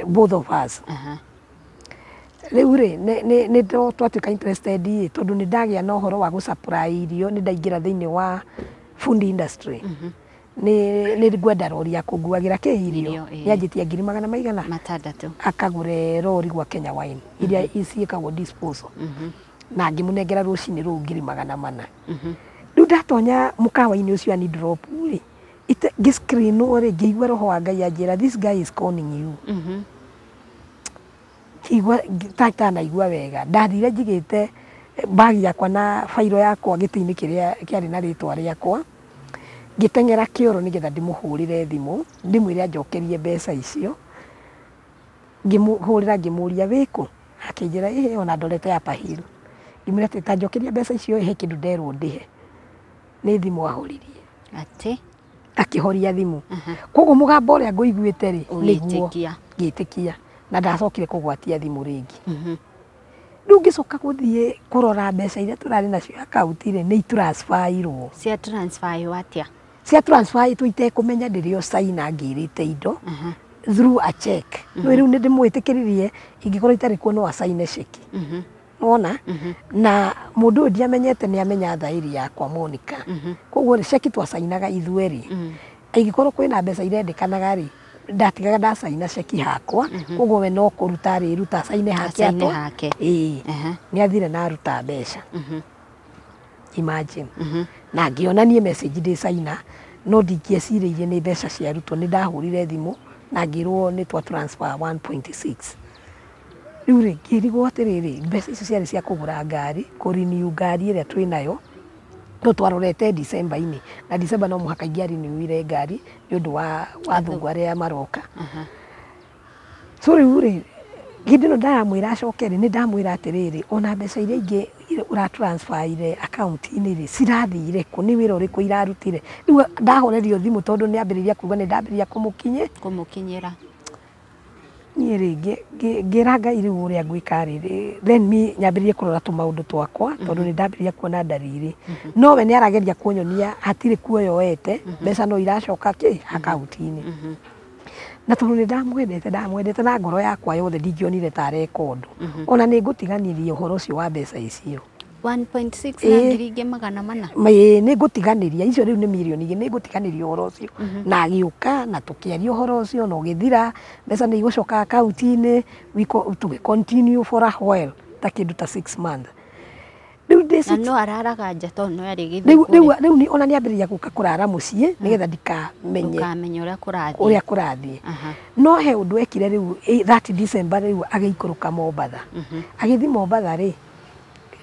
Both of us. Rĩu rĩ nĩ twatuĩka interested ĩ tondũ nĩ ndagĩa na ũhoro wa gũ supply irio, nĩ ndaingĩra thĩinĩ wa food industry, nĩ ngwenda rori ya kũnguagĩra kĩ irio. Irio, ĩĩ. Nĩ anjĩtia ngiri magana maigana? Matandatũ. Akagũre rori gwa Kenya Wine iria ciĩkagwo disposal, na ngĩmũnengera rũcinĩ rũu 400,000. Rĩu ndatonya mũkawa-inĩ ũcio ani drop rĩ ngĩ-screenwo rĩ, ngĩigua roho wa Ngai anjĩra, "This guy is conning you." Ngĩigua itanaigua wega. Ndathire njigĩte bagi yakwa na bairo yakwa gĩtĩ-inĩ kĩrĩa kĩarĩ na rĩtwa rĩakwa, ngĩteng'era kĩoro nĩgetha ndĩmũhũrĩre thimũ ndĩmwĩre anjokerie mbeca icio. Ngĩmũhũrĩra ngĩmũria, "Wĩkũ?" Akĩnjĩra, "Ĩhĩ, ona ndorete Upper Hill." Ngĩmwĩra atĩ ta njokeria mbeca icio, he kĩndũ nderwo ndĩhe. Nĩ thimũ ahoririe. Atĩ? Akĩhoria thimũ. Koguo mũgambo ũrĩa ngũiguĩte rĩ nĩguo. Ũgĩtĩkia. Ngĩtĩkia na ndacokire kũgwatia thimũ rĩngĩ. Rĩu ngĩcoka gũthiĩ kũrora mbeca iria tũrarĩ nacio akaunti rĩ, nĩ itransferirwo. Cia transfer atĩa? Cia transfer itũ itekũmenya ndĩrĩ o caina ngĩrĩte indo through a check. No rĩu nĩ ndĩmwĩtĩkĩririe ingĩkorwo itarĩ kuo no acaine ceki. Wona na mũndũ ũyũ ndiamenyete nĩ amenya thaĩri yakwa Monica. Koguo rĩ ceki twacainaga ithuerĩ, ingĩkorwo kwĩna mbeca irendekanaga rĩ, ndatigaga ndacaina ceki hakwa, koguo we no kũruta arĩruta acaine hake. Acaine atwa hake. Ĩĩ. Nĩ athire na aruta mbeca, imagine. Na ngĩona niĩ message ndĩ caina no ndingĩecirĩirie nĩ mbeca ciarutwo. Nĩ ndahũrire thimũ na ngĩrwo nĩ twa transfer 1.6. Rĩu rĩ ngĩrigwo atĩrĩrĩ, mbeca icio ciarĩ cia kũgũra ngari, kũ renew ngari ĩrĩa twĩ nayo, no twarorete December-inĩ, na December no mũhaka ingĩarinewire ngari nĩ ũndũ wa athũngũ arĩa maroka. So rĩu rĩ hĩndĩ ĩno ndaramwĩra acoke rĩ, nĩ ndamwĩra atĩrĩrĩ, ona mbeca iria ingĩ ũra transfer akaunti-inĩ rĩ cirathire kũ? Nĩ wĩra ũrĩkũ irarutire? Rĩu ndahorerio thimũ tondũ nĩ ambĩrĩria kuga nĩ ndambĩrĩria kũmũkinye. Kũmũkinyĩra. Niĩ rĩ ngĩra Ngai rĩu ũrĩa ngwĩka rĩ, then me nyambĩrĩrie kũrora tũmaũndũ twakwa tondũ nĩ ndambĩrĩria kuona ndariri, no we nĩ arageria kũnyonia hatirĩ kuoyoete mbeca no iracoka kĩ akaunti-inĩ. Na tondũ nĩ ndamwendete, ndamwendete na ngoro yakwa yothe, ndingĩonire ta areka ũndũ. Ona nĩ ngũtiganĩria ũhoro ũcio wa mbeca icio. 1.6 na 400,000. Ĩĩ, nĩ ngũtiganĩria icio rĩu nĩ mirioni igĩrĩ, nĩ ngũtiganĩria ũhoro ũcio. Na agĩũka na tũkĩaria ũhoro ũcio na ũgĩthira, mbeca nĩ igũcoka akaunti-inĩ. Tũgĩ continue for a while ta kĩndũ ta 6 months. Rĩu ndĩ Na six no araraga nja tondũ no arĩ rĩu gĩthiĩ rĩu rĩu ona nĩ ambĩrĩria gũka kũrara mũciĩ nĩgetha ndikamenye ndũkamenya ũrĩa kũrathiĩ. Ũrĩa kũrathiĩ. No he ũndũ ekire rĩu that December. Rĩu agĩikũrũka Mombatha, agĩthiĩ Mombatha rĩ,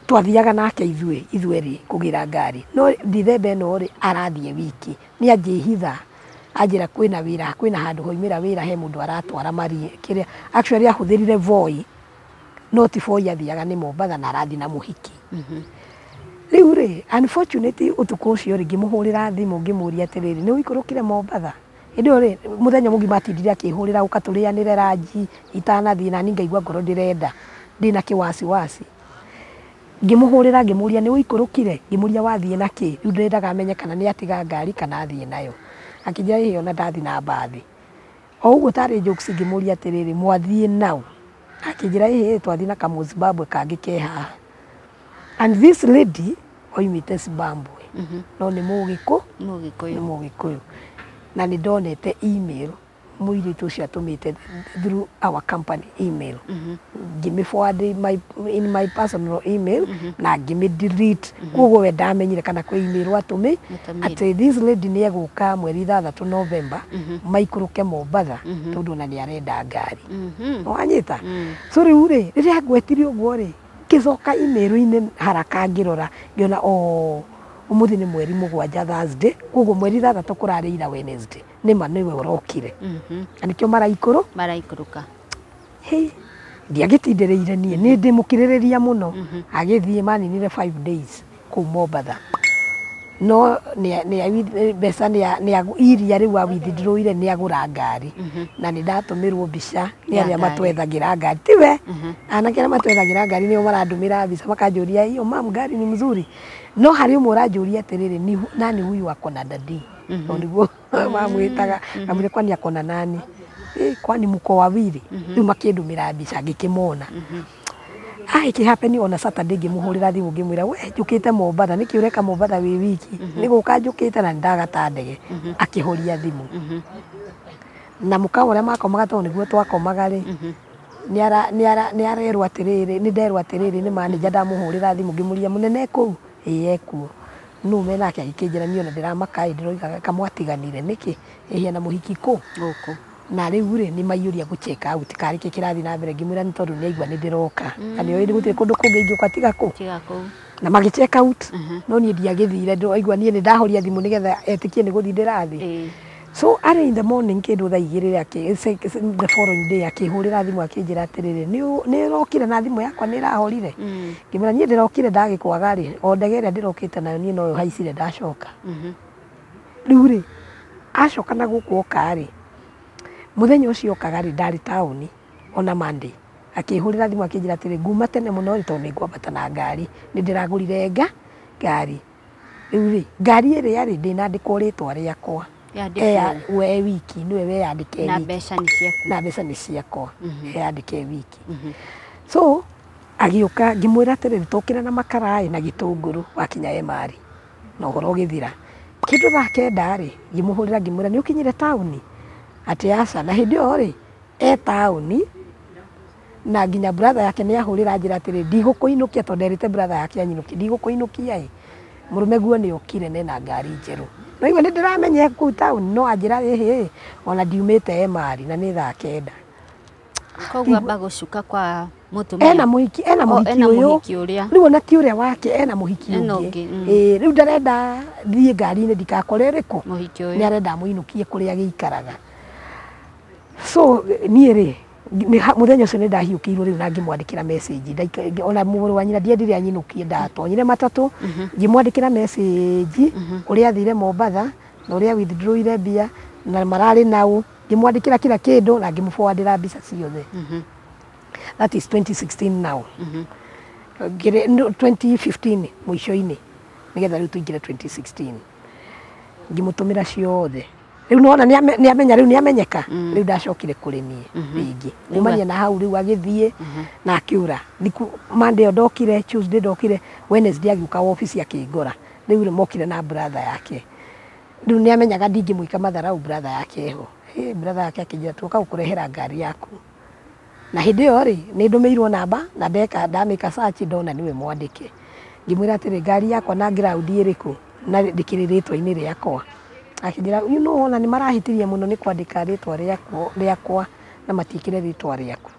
twathiaga nake ithuĩ ithuerĩ kũgĩra ngari, no Dithemba ĩno rĩ arathiĩ wiki, nĩ anjĩhitha anjĩra kwĩna wĩra, kwĩna handũ hoimĩra wĩra, he mũndũ aratwara mari kĩrĩa. Actually ahũthĩrire Voi, no ti Voi athiaga, nĩ Mombatha, na arathiĩ na mũhiki. Rĩu rĩ unfortunately ũtukũ ũcio rĩ ngĩmũhũrĩra thimũ ngĩmũria atĩrĩrĩ, nĩ ũikũrũkire Mombatha? Hĩndĩ ĩyo rĩ mũthenya mũgima atindire akĩhũrĩra ũka tũrĩanĩre ranji itanathiĩ, na niĩ ngaigua ngoro ndĩrenda ndĩna kĩwasiwasi. Ngĩmũhũrĩra ngĩmũria nĩ ũikũrũkire, ngĩmũria wathiĩ na kĩ. Rĩu ndĩrendaga amenye kana nĩ atiga ngari kana athiĩ nayo. Akĩnjĩra ĩĩ, ona ndathiĩ na mbathi o ũguo tarĩ jokes. Ngĩmũria atĩrĩrĩ, mwathiĩ nau? Akĩnjĩra ĩĩ, twathiĩ na kamũzimbabwe kangĩ ke haha. And this lady oimĩte Zimbabwe no nĩ mũgĩkũ nĩ Mũgĩkũyũ. Mũgĩkũyũ. Na nĩ ndonete email mũirĩtu ũcio atũmĩte through our company email, ngĩmĩ forward in my personal email na ngĩmĩ delete. Koguo we ndamenyire kana kwĩ email atũmĩ Atũmĩre. atĩ this lady nĩ egũka mweri 6 November maikũrũke Mombatha tondũ ona nĩ arenda ngari. Wanyita? So rĩu rĩ rĩrĩa ngwetire ũguo rĩ Ngĩcoka email-inĩ haraka ngĩrora ngĩona o ũmũthĩ nĩ mweri 7 Thursday, koguo mweri 6 kũrarĩ ira Wednesday. Nĩma nĩwe ũrokire. Na nĩkĩo maraikũrũka. Hey, ndiagĩtindirĩire niĩ, nĩ ndĩmũkirĩrĩria mũno. Agĩthiĩ maninire 5 days kũu Mombatha. No nĩ mbeca nĩ iria rĩu a withdrawire nĩ agũra ngari. Na nĩ ndatũmĩrwo mbica nĩ arĩa matwethagĩra ngari. Tiwe anake arĩa matwethagĩra ngari nĩo marandũmĩra mbica makanjũria hiyo mam ngari ni mzuri. No harĩ ũmwe ũranjũria atĩrĩrĩ, nani huyu ako na dadi? No nĩguo mamwĩtaga, ngamwĩra kwani ako na nani? Kwani mko wawili? Rĩu makĩndũmĩra mbica ngĩkĩmona. Ĩkĩhappen ona Saturday ngĩmũhũrĩra thimũ ngĩmwĩra we njũkĩte Mombatha, nĩkĩ ũreka Mombatha wĩ wiki? Nĩ gũka njũkĩte na nĩndagata ndege. Akĩhoria thimũ. Na mũkawa ũrĩa makomaga tondũ nĩguo twakomaga rĩ, nĩ arerwo atĩrĩrĩ, nĩ nderwo atĩrĩrĩ nĩ manager ndamũhũrĩra thimũ ngĩmũria mũnene kũu? Ĩĩ ekuo. Nũ menake agĩkĩnjĩra niĩ ona ndĩramaka ĩ ndĩroiga kamwatiganire nĩkĩ? Ĩhia na mũhiki kũ? Gũkũ. Na rĩu rĩ nĩ maiyũria gũ check out karĩ kĩ kĩrathiĩ na mbere ngĩmwĩra nĩ tondũ nĩ aigua nĩ ndĩroka. Na nĩ oĩ gũtirĩ kũndũ kũngĩ ingĩũka tiga kũ. Tiga kũu. Na magĩ check out no niĩ ndiagĩthire ndĩraigua niĩ nĩ ndahoria thimũ nĩgetha etĩkie nĩ gũthiĩ ndĩrathiĩ. So early in the morning kĩndũ thaa 2 the following day akĩhũrĩra thimũ akĩnjĩra atĩrĩrĩ nĩ ũrokire na thimũ yakwa nĩ ĩrahorire. Ngĩmwĩra niĩ ndĩrokire ndagĩkwaga rĩ o ndege ĩrĩa ndĩrokĩte nayo niĩ noyo haicire ndacoka. Rĩu rĩ acoka na gũkũ oka rĩ mũthenya ũcio okaga rĩ ndarĩ taũni ona Monday akĩhũrĩra thimũ akĩnjĩra atĩrĩ nguma tene mũno rĩ tondũ nĩ ngwambata na ngari nĩ ndĩragũrire ngari. Rĩu rĩ ngari ĩrĩa rĩ ndĩnandĩkwo rĩtwa rĩakwa. We wiki nĩwe weyandĩke wiki. Na mbeca nĩ ciaku. Na mbeca nĩ ciakwa eyandĩke wiki. So agĩũka ngĩmwĩra atĩrĩrĩ tũkĩra na makaraĩ na gĩtũngũrũ wakinya Emari na ũhoro ũgĩthira. Kĩndũ thaa 9 rĩ ngĩmũhũrĩra ngĩmwĩra nĩ ũkinyire taũni? Atĩ aca. Na hĩndĩ ĩyo rĩ e taũni na nginya brother yake nĩ ahũrĩra njĩra atĩrĩ ndigũkũinũkia tondũ nderĩte brother yake anyinũkie ndigũkũinũkia ĩ mũrũme guo nĩ okire nena ngari njerũ. No igua nĩ ndĩramenya kũu taũni no anjĩra ĩhĩ ona ndiumĩte Emari na nĩ thaa 9. Koguo amba gũcuka kwa mũtumia. Ena mũhiki ũyũ. Rĩu ona ti ũrĩa wake ena mũhiki ũngĩ. Ĩĩ rĩu ndarenda thiĩ ngari-inĩ ndikakore ĩrĩkũ. Mũhiki ũyũ. Nĩ arenda amũinũkie kũrĩa gĩikaraga. So niĩ rĩ mũthenya ũcio nĩ ndahiũkĩirwo rĩu na ngĩmwandĩkĩra message. Ona mũrũ wa nyina ndiendire anyinũkie ndatonyire matatũ ngĩmwandĩkĩra message ũrĩa athire Mombatha na ũrĩa withdrawire mbia na mararĩ nau ngĩmwandĩkĩra kila kĩndũ na ngĩmũforwardĩra mbica ciothe. That is 2016 now. 2015 mũico-inĩ nĩgetha rĩu tũingĩre 2016 ngĩmũtũmĩra ciothe. Rĩu nĩwona nĩ amenya rĩu nĩ amenyeka rĩu ndacokire kũrĩ niĩ rĩngĩ kumania na hau rĩu agĩthiĩ na akĩũra. Thikũ Monday ndokire, Tuesday ndokire, Wednesday agĩũka office akĩngora. Rĩu mokire na brother yake. Rĩu nĩ amenyaga ndingĩmwĩka matharau brother yake eho. Brother yake akĩnjĩra tũka gũkũrehera ngari yaku. Na hĩndĩ ĩyo rĩ nĩ ndũmĩirwo namba na ndeka ndamĩka search ndona nĩwe mwandĩke. Ngĩmwĩra atĩrĩ ngari yakwa na ground ĩrĩkũ na ndĩkĩrĩ rĩtwa-inĩ rĩakwa. Akĩnjĩra you know ona nĩ marahĩtirie mũno nĩ kwandĩka rĩtwa rĩakwa na matiĩkĩre rĩtwa rĩaku.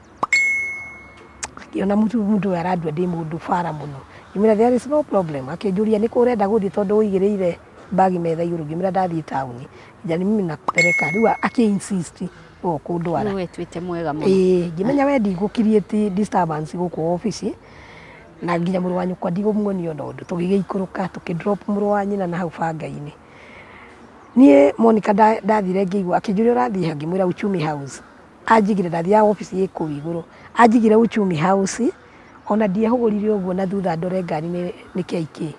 Ngĩona mũndũ ũyũ arandua ndĩ mũndũ bara mũno. Ngĩmwĩra there is no problem. Akĩnjũria nĩkũ ũrenda gũthiĩ tondũ ũigĩrĩire bagi metha igũrũ. Ngĩmwĩra ndathiĩ taũni. Njani mimi nakupeleka. Rĩu akĩ insist o kũndwara. Rĩu etuĩte mwega mũno. Ĩĩ ngĩmenya we ndigũ create disturbance gũkũ office na nginya mũrũ wa nyũkwa ndigũmuonia ona ũndũ. Tũgĩgĩikũrũka tũkĩ drop mũrũ wa nyina na hau banga-inĩ. Niĩ Monica ndathire ngĩigua akĩnjũria ũrathiĩ ha ngĩmwĩra Uchumi House. Anjigire ndathiaga office ĩ kũu igũrũ. Anjigire Uchumi House ona ndiehũgũrire ũguo na thutha ndore ngari nĩ KK.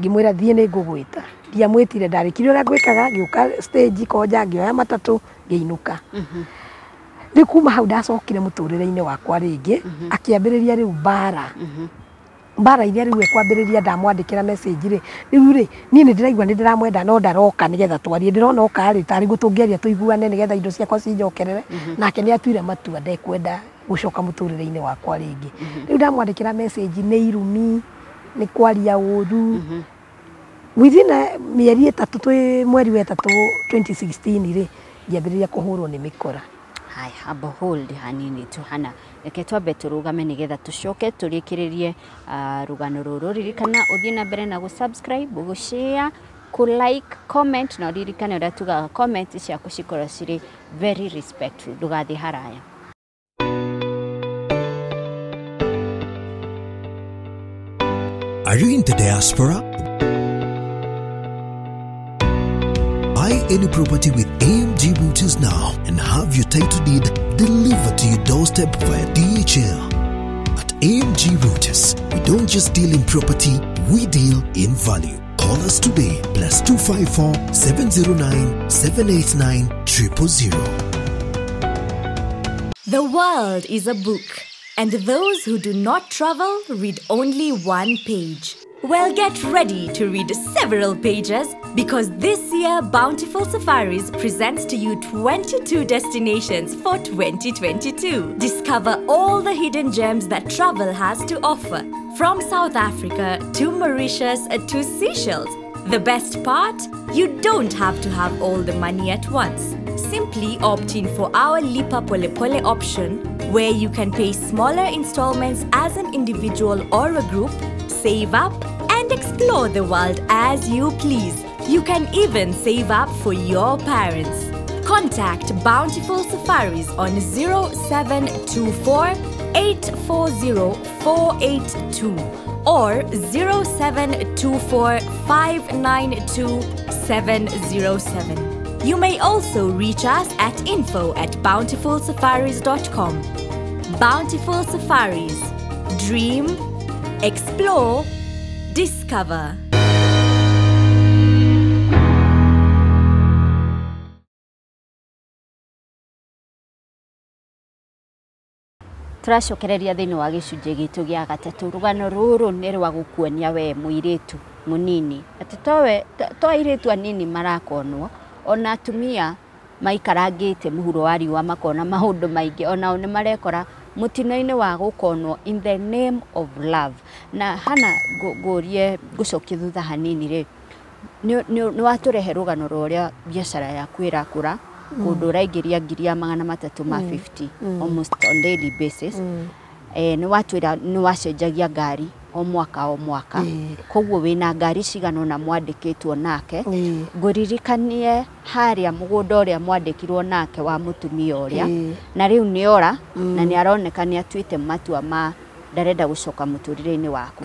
Ngĩmwĩra thiĩ nĩ ngũgwĩta. Ndiamwĩtire ndarĩkirie ũrĩa ngwĩkaga ngĩũka stage konja ngĩoya matatũ ngĩinũka. Rĩu kuma hau ndacokire mũtũrĩre-inĩ wakwa rĩngĩ akĩambĩrĩria rĩu mbara. Mbara iria rĩu ekwambĩrĩria ndamwandĩkĩra message rĩ rĩu rĩ niĩ nĩ ndĩraigua nĩ ndĩramwenda no ndaroka nĩgetha twarie ndĩrona oka rĩ tarĩ guo tũngĩaria tũiguane nĩgetha indo ciakwa cinjokerere. Nake nĩ atuire matua ndekwenda gũcoka mũtũrĩre-inĩ wakwa rĩngĩ. Rĩu ndamwandĩkĩra message nĩ irumi nĩ kwaria ũru. Within mĩeri 3 twĩ mweri wa 3 2016 rĩ ngĩambĩrĩria kũhũrwo nĩ mĩkora. Haya, amba hold hanini tu hana, reke twambe tũrũgame nĩgetha tũcoke tũrĩkĩrĩrie rũgano rũrũ. Ririkana ũthiĩ na mbere na gũ-subscribe, gũ-share, kũ-like, comment, na ũririkane ũrĩa tugaga comment ciaku cikorwo cirĩ very respectful, ndũgathiĩ haraya. Are you in the diaspora? Buy any property with AMG Realtors now and have your title deed delivered to your doorstep via DHL. At AMG Realtors, we don't just deal in property, we deal in value. Call us today, +254 709 789 000. The world is a book, and those who do not travel read only one page. Well, get ready to read several pages, because this year Bountiful Safaris presents to you 22 destinations for 2022. Discover all the hidden gems that travel has to offer, from South Africa to Mauritius to Seychelles. The best part? You don't have to have all the money at once. Simply opt in for our Lipa Pole Pole option, where you can pay smaller installments as an individual or a group, save up, and explore the world as you please. You can even save up for your parents. Contact Bountiful Safaris on 0724 840 482 or 0724 592 707. You may also reach us at info@bountifulsafaris.com. Bountiful Safaris. Dream, explore, discover. Tũracokereria thĩinĩ wa gĩcunjĩ gitũ gĩa gatatũ. Rũgano rũrũ nĩ rwa gũkuonia we mũirĩtu mũnini atĩ towe to airĩtu anini marakonwo, ona atumia maikarangĩte mũhuro wa riũa makona maũndũ maingĩ, onao nĩ marekora mũtino-inĩ wa gũkonwo in the name of love. Na hana ngũrie ngũcokie thutha hanini rĩ, nĩ watũrehe rũgano rwa ũrĩa biacara yaku ĩrakũra, kũndũ ũraingĩria 350,000 almost on daily basis. Nĩ watwĩra nĩ wacenjagia ngari o mwaka o mwaka, koguo wĩna ngari cigana ũna mwandĩkĩtwo nake. Ngũririkanie harĩa mũgũnda ũrĩa mwandĩkirwo nake wa mũtumia ũrĩa, na rĩu nĩ ora na nĩ aroneka nĩ atuĩte matua ma ndarenda gũcoka mũtũrĩre-inĩ waku.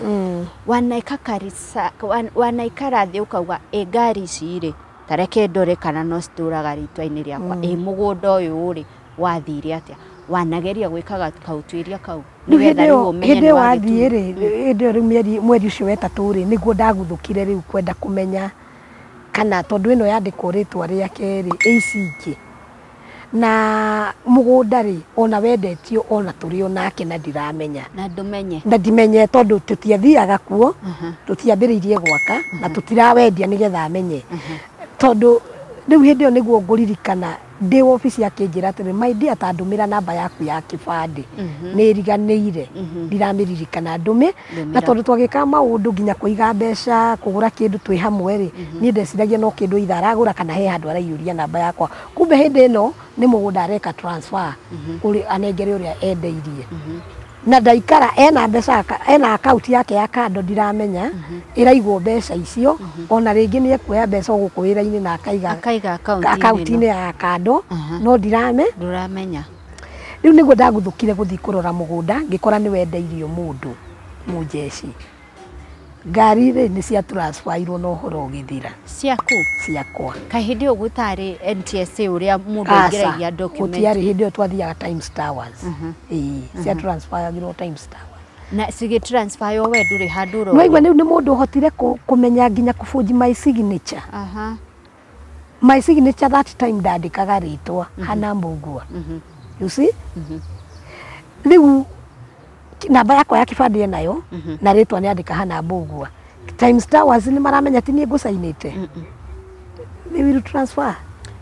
Wanaikara thĩ ũkauga ĩ ngari ici rĩ, tareke ndore kana no citũraga rĩtwa-inĩ rĩakwa, ĩ mũgũnda ũyũ rĩ wathire atĩa? Wanageria gwĩkaga kaũtuĩria kau nĩgetha rĩu ũmenye nĩ wathiĩ rĩ? Hĩndĩ ĩyo rĩu mweri ũcio wetatũ rĩ, nĩguo ndaguthũkire rĩu kwenda kũmenya kana tondũ ĩno yandĩkwo rĩtwa rĩake rĩ, ĩ ici ingĩ na mũgũnda rĩ, ona wendetio ona tũrĩ o nake na ndiramenya na ndũmenye na ndimenye tondũ tũtiathiaga kuo, tũtiambĩrĩirie gwaka na tũtirawendia nĩgetha amenye. Tondũ rĩu hĩndĩ ĩyo nĩguo ngũririkana ndĩ wabici akĩnjĩra atĩrĩ, my dear, ta ndũmĩra namba yaku ya kĩbandĩ, nĩ ĩriganĩire, ndiramĩririkana, ndũmĩ. Na tondũ twagĩkaga maũndũ nginya kũiga mbeca kũgũra kĩndũ twĩ hamwe rĩ, niĩ ndeciragia no kĩndũ itha aragũra kana he handũ araiyũria namba yakwa, kumbe hĩndĩ ĩno nĩ mũgũnda areka transfer kũrĩ anengere ũrĩa endeirie. Na ndaikara ena mbeca, ena account yake ya kando ndiramenya ĩraigwo mbeca icio, ona rĩngĩ nĩ ekuoya mbeca gũkũ wĩra-inĩ na akaiga akaunti-inĩ ya kando, no ndiramenya. Rĩu nĩguo ndaguthũkire gũthiĩ kũrora mũgũnda, ngĩkora nĩ wendeirio mũndũ mũjeshi. Ngari rĩ nĩ cia transferirwo na ũhoro ũgĩthira. Ciaku? Ciakwa. Kaĩ hĩndĩ ĩyo gũtarĩ NTSA ũrĩa mũndũ aingĩragia document? Gũtiarĩ, hĩndĩ ĩyo twathiaga Times Towers. Ĩĩ, cia transferagĩrwo Times Towers. Na cigĩ transfer we ndũrĩ handũ ũroria? Nĩwaigua rĩu nĩ mũndũ ũhotire kũmenya nginya kũbũnji my signature. My signature that time ndandĩkaga rĩtwa Hannah Mbugua. You see? Rĩu namba yakwa ya kĩbandĩ enayo na rĩtwa nĩ andĩka Hannah Mbugua. Times Towers nĩ maramenya ti niĩ ngũcainĩte. They will transfer.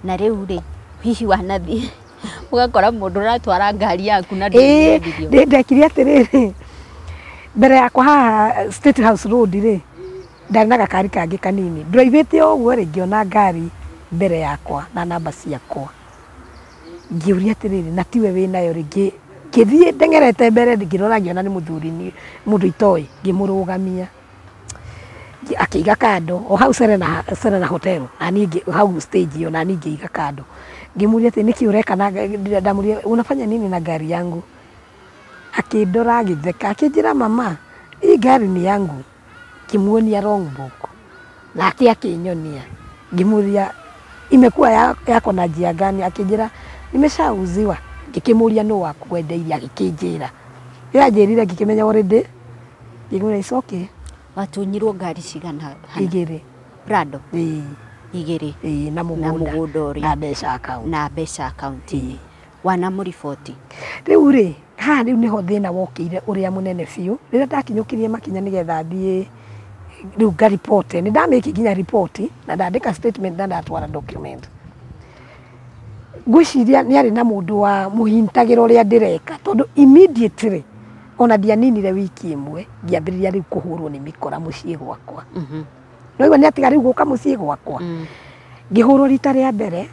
Na rĩu rĩ, hihi wanathiĩ ũgakora mũndũ ũratwara ngari yaku na ndũngĩendirio? Ndekire atĩrĩrĩ, mbere yakwa haha State House Road rĩ, ndarĩ na gakari kangĩ kanini, ndũraivĩte o ũguo rĩ, ngĩona ngari mbere yakwa na namba ciakwa. Ngĩũria atĩrĩrĩ na tiwe wĩnayo rĩ ngĩthiĩ ndengerete mbere ngĩrora ngĩona nĩ mũthuri ni mũndũ itoĩ ngĩmũrũgamia. Akĩiga kando o hau Serena Hotel na niĩ hau stage ĩyo na niĩ ngĩiga kando. Ngĩmũria atĩ nĩkĩ ũreka na ndamũria unafanya nini na gari yangu. Akĩndora agĩtheka akĩnjĩra mama hii gari ni yangu. Ngĩmuonia wrong book nake akĩnyonia. Ngĩmũria imekuwa yako na njia gani? Akĩnjĩra nimeshauziwa. Ngĩkĩmũria nũ wakwendeirie agĩkĩnjĩra. Yanjĩrire ngĩkĩmenya already. Ngĩmwĩra it's okay. Watunyirwo ngari cigana? Igĩrĩ. Prado? Ĩĩ. Igĩrĩ. Ĩĩ na mũgũnda ũrĩa. Na mbeca account. Na mbeca account-inĩ. Wanamũriboti? Rĩu rĩ haha rĩu nĩho thĩna wokĩire ũrĩa mũnene biũ. Rĩrĩa ndakinyũkirie makinya nĩgetha thiĩ rĩu ngaripote. Nĩ ndamĩki nginya ripoti na ndandĩka statement na ndatwara document. Ngwĩciria nĩ arĩ na mũndũ wa mũhintagĩra ũrĩa ndĩreka tondũ immediately ona ndianinire wiki ĩmwe ngĩambĩrĩria rĩu kũhũrwo nĩ mĩkora mũciĩ gwakwa. Noigua nĩ atiga rĩu gũka mũciĩ gwakwa. Ngĩhũrwo rita rĩa mbere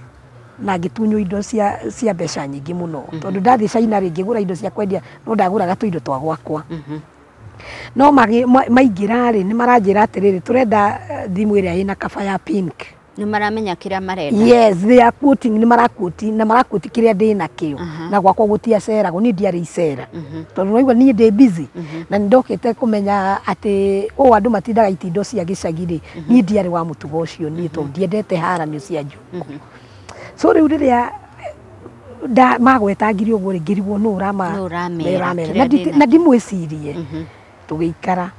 na ngĩtunywo indo cia mbeca nyingĩ mũno tondũ ndathiĩ China rĩ ngĩgũra indo cia kwendia no ndagũraga tũindo twa gwakwa. No maingĩra rĩ nĩ maranjĩra atĩrĩrĩ tũrenda thimũ ĩrĩa ĩna kaba ya pink. Nĩ maramenya kĩrĩa marenda. Yes, they are quoting, nĩ maraquoti na maraquoti kĩrĩa ndĩ nakĩo. Na gwakwa gũtiaceragwo niĩ ndiarĩ icera. Tondũ waigua niĩ ndĩ busy na nĩ ndokĩte kũmenya atĩ ũũ andũ matindaga itindo cia gĩcagi rĩ niĩ ndiarĩ wa mũtugo ũcio niĩ tondũ ndiendete haranio cia njukũ. So rĩu rĩrĩa magwetangire ũguo rĩ ngĩrigwo nũ ũramera na ndimwĩcirie. Tũgĩikara